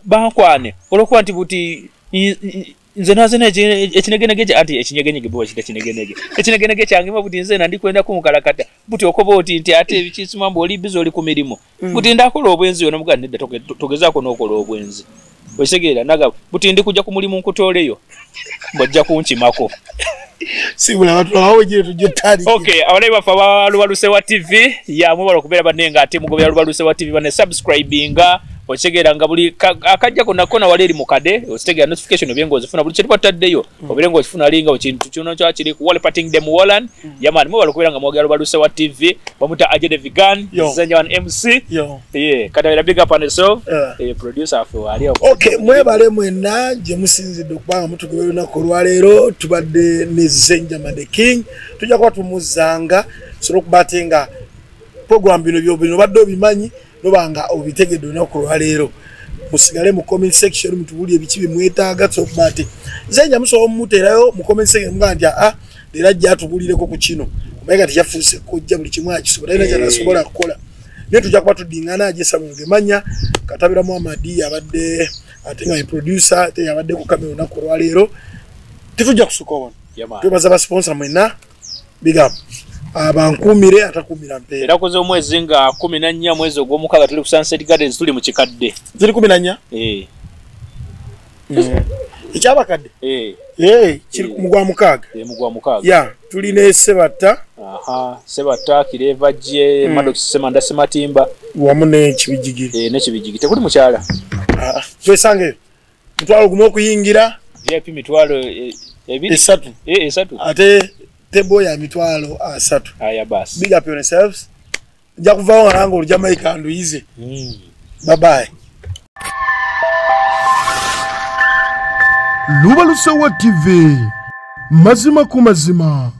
bankwane olwokuba nti buti nze nazena ekinegenege anti ekinyegenyege bo bakiyita kinegenege ekinegenege kyange buti nze nandikwenda kunkalakata buti okoba oti nti ate ebikisima mbu oli bizi oli ku mirimu buti ndakola obwenzi yona muganda nedda togezaako n'okola obwenzi. Okitegeera naga buti ndi kujja ku mulimu nkutooleyo mbwajja kunkimako. Okay, abalabi baffe aba Lubalusewa TV yamwebala okubeera banne nga ate mugobera Lubalusewa TV banne subscribinga okitegeera nga buli akajja konna konna wali eri mukade okitegeera notification obe ng'ozifuna buli kye tuba tutaddeyo obeere ng'okifuna ali nga ekintu kino kya kiri ku Wallpating them Wallan yamani mwebala okubeera nga mwogera Lubalusewa TV bamuta Ajede Vegan Zenja one MC kati big up on yourself producer affe wali. Okay, mwebale mwenna gye musinzidde okubanga mutugobera olunaku olwaleero tubadde ne Zenja the King tujja kuba tumuzanga sobola okuba ate nga program bino bino badde obimanyi nobanga obitegedde olunaku olwaleero musigale mu comment section mutubuulire biki bye mwetaaga tusobola okuba ate Zenja musobola omumuteerayo mu comment section mugaa nti leero ajja atubuulireko ku kino omanyi kati yafuuse kojja buli kimu akisobola talina ky'atasobola kukola naye tujja kuba tuddingana Ajesa Mugema Katabira Muhammad yabadde ate nga ye producer ate yabadde ku kamera olunaku olwaleero tetujja kusuka wano. Twebaza basponsa mwenna, big up. Abankuumire atakuumira mpeera. Era koze omwezi nga 14 mwezi ogw'omukaaga tuli ku Sunset Gardens, tuli mu kikadde. Ziri 14? Ekyabakadde? Kiri mu gwa mukaaga. Mu gwa mukaaga. Ya, tuli ne Sebatta. Sebatta, Kireva J, Maddox Semanda Sematimba wamu ne Kibijigiri. Ne Kibijigiri. Tekuli mukyala. Twesange. Mutwalo gumu okuyingira. VIP mitwalo ebiri. Esatu. Esatu. Ate tebo ya mitwalo 3. Aya basi. Big up yourselves. Nja kuvaawo nga nange Olujamaika nduyize. Bye bye. Lubalusewa TV. Mazima ku mazima.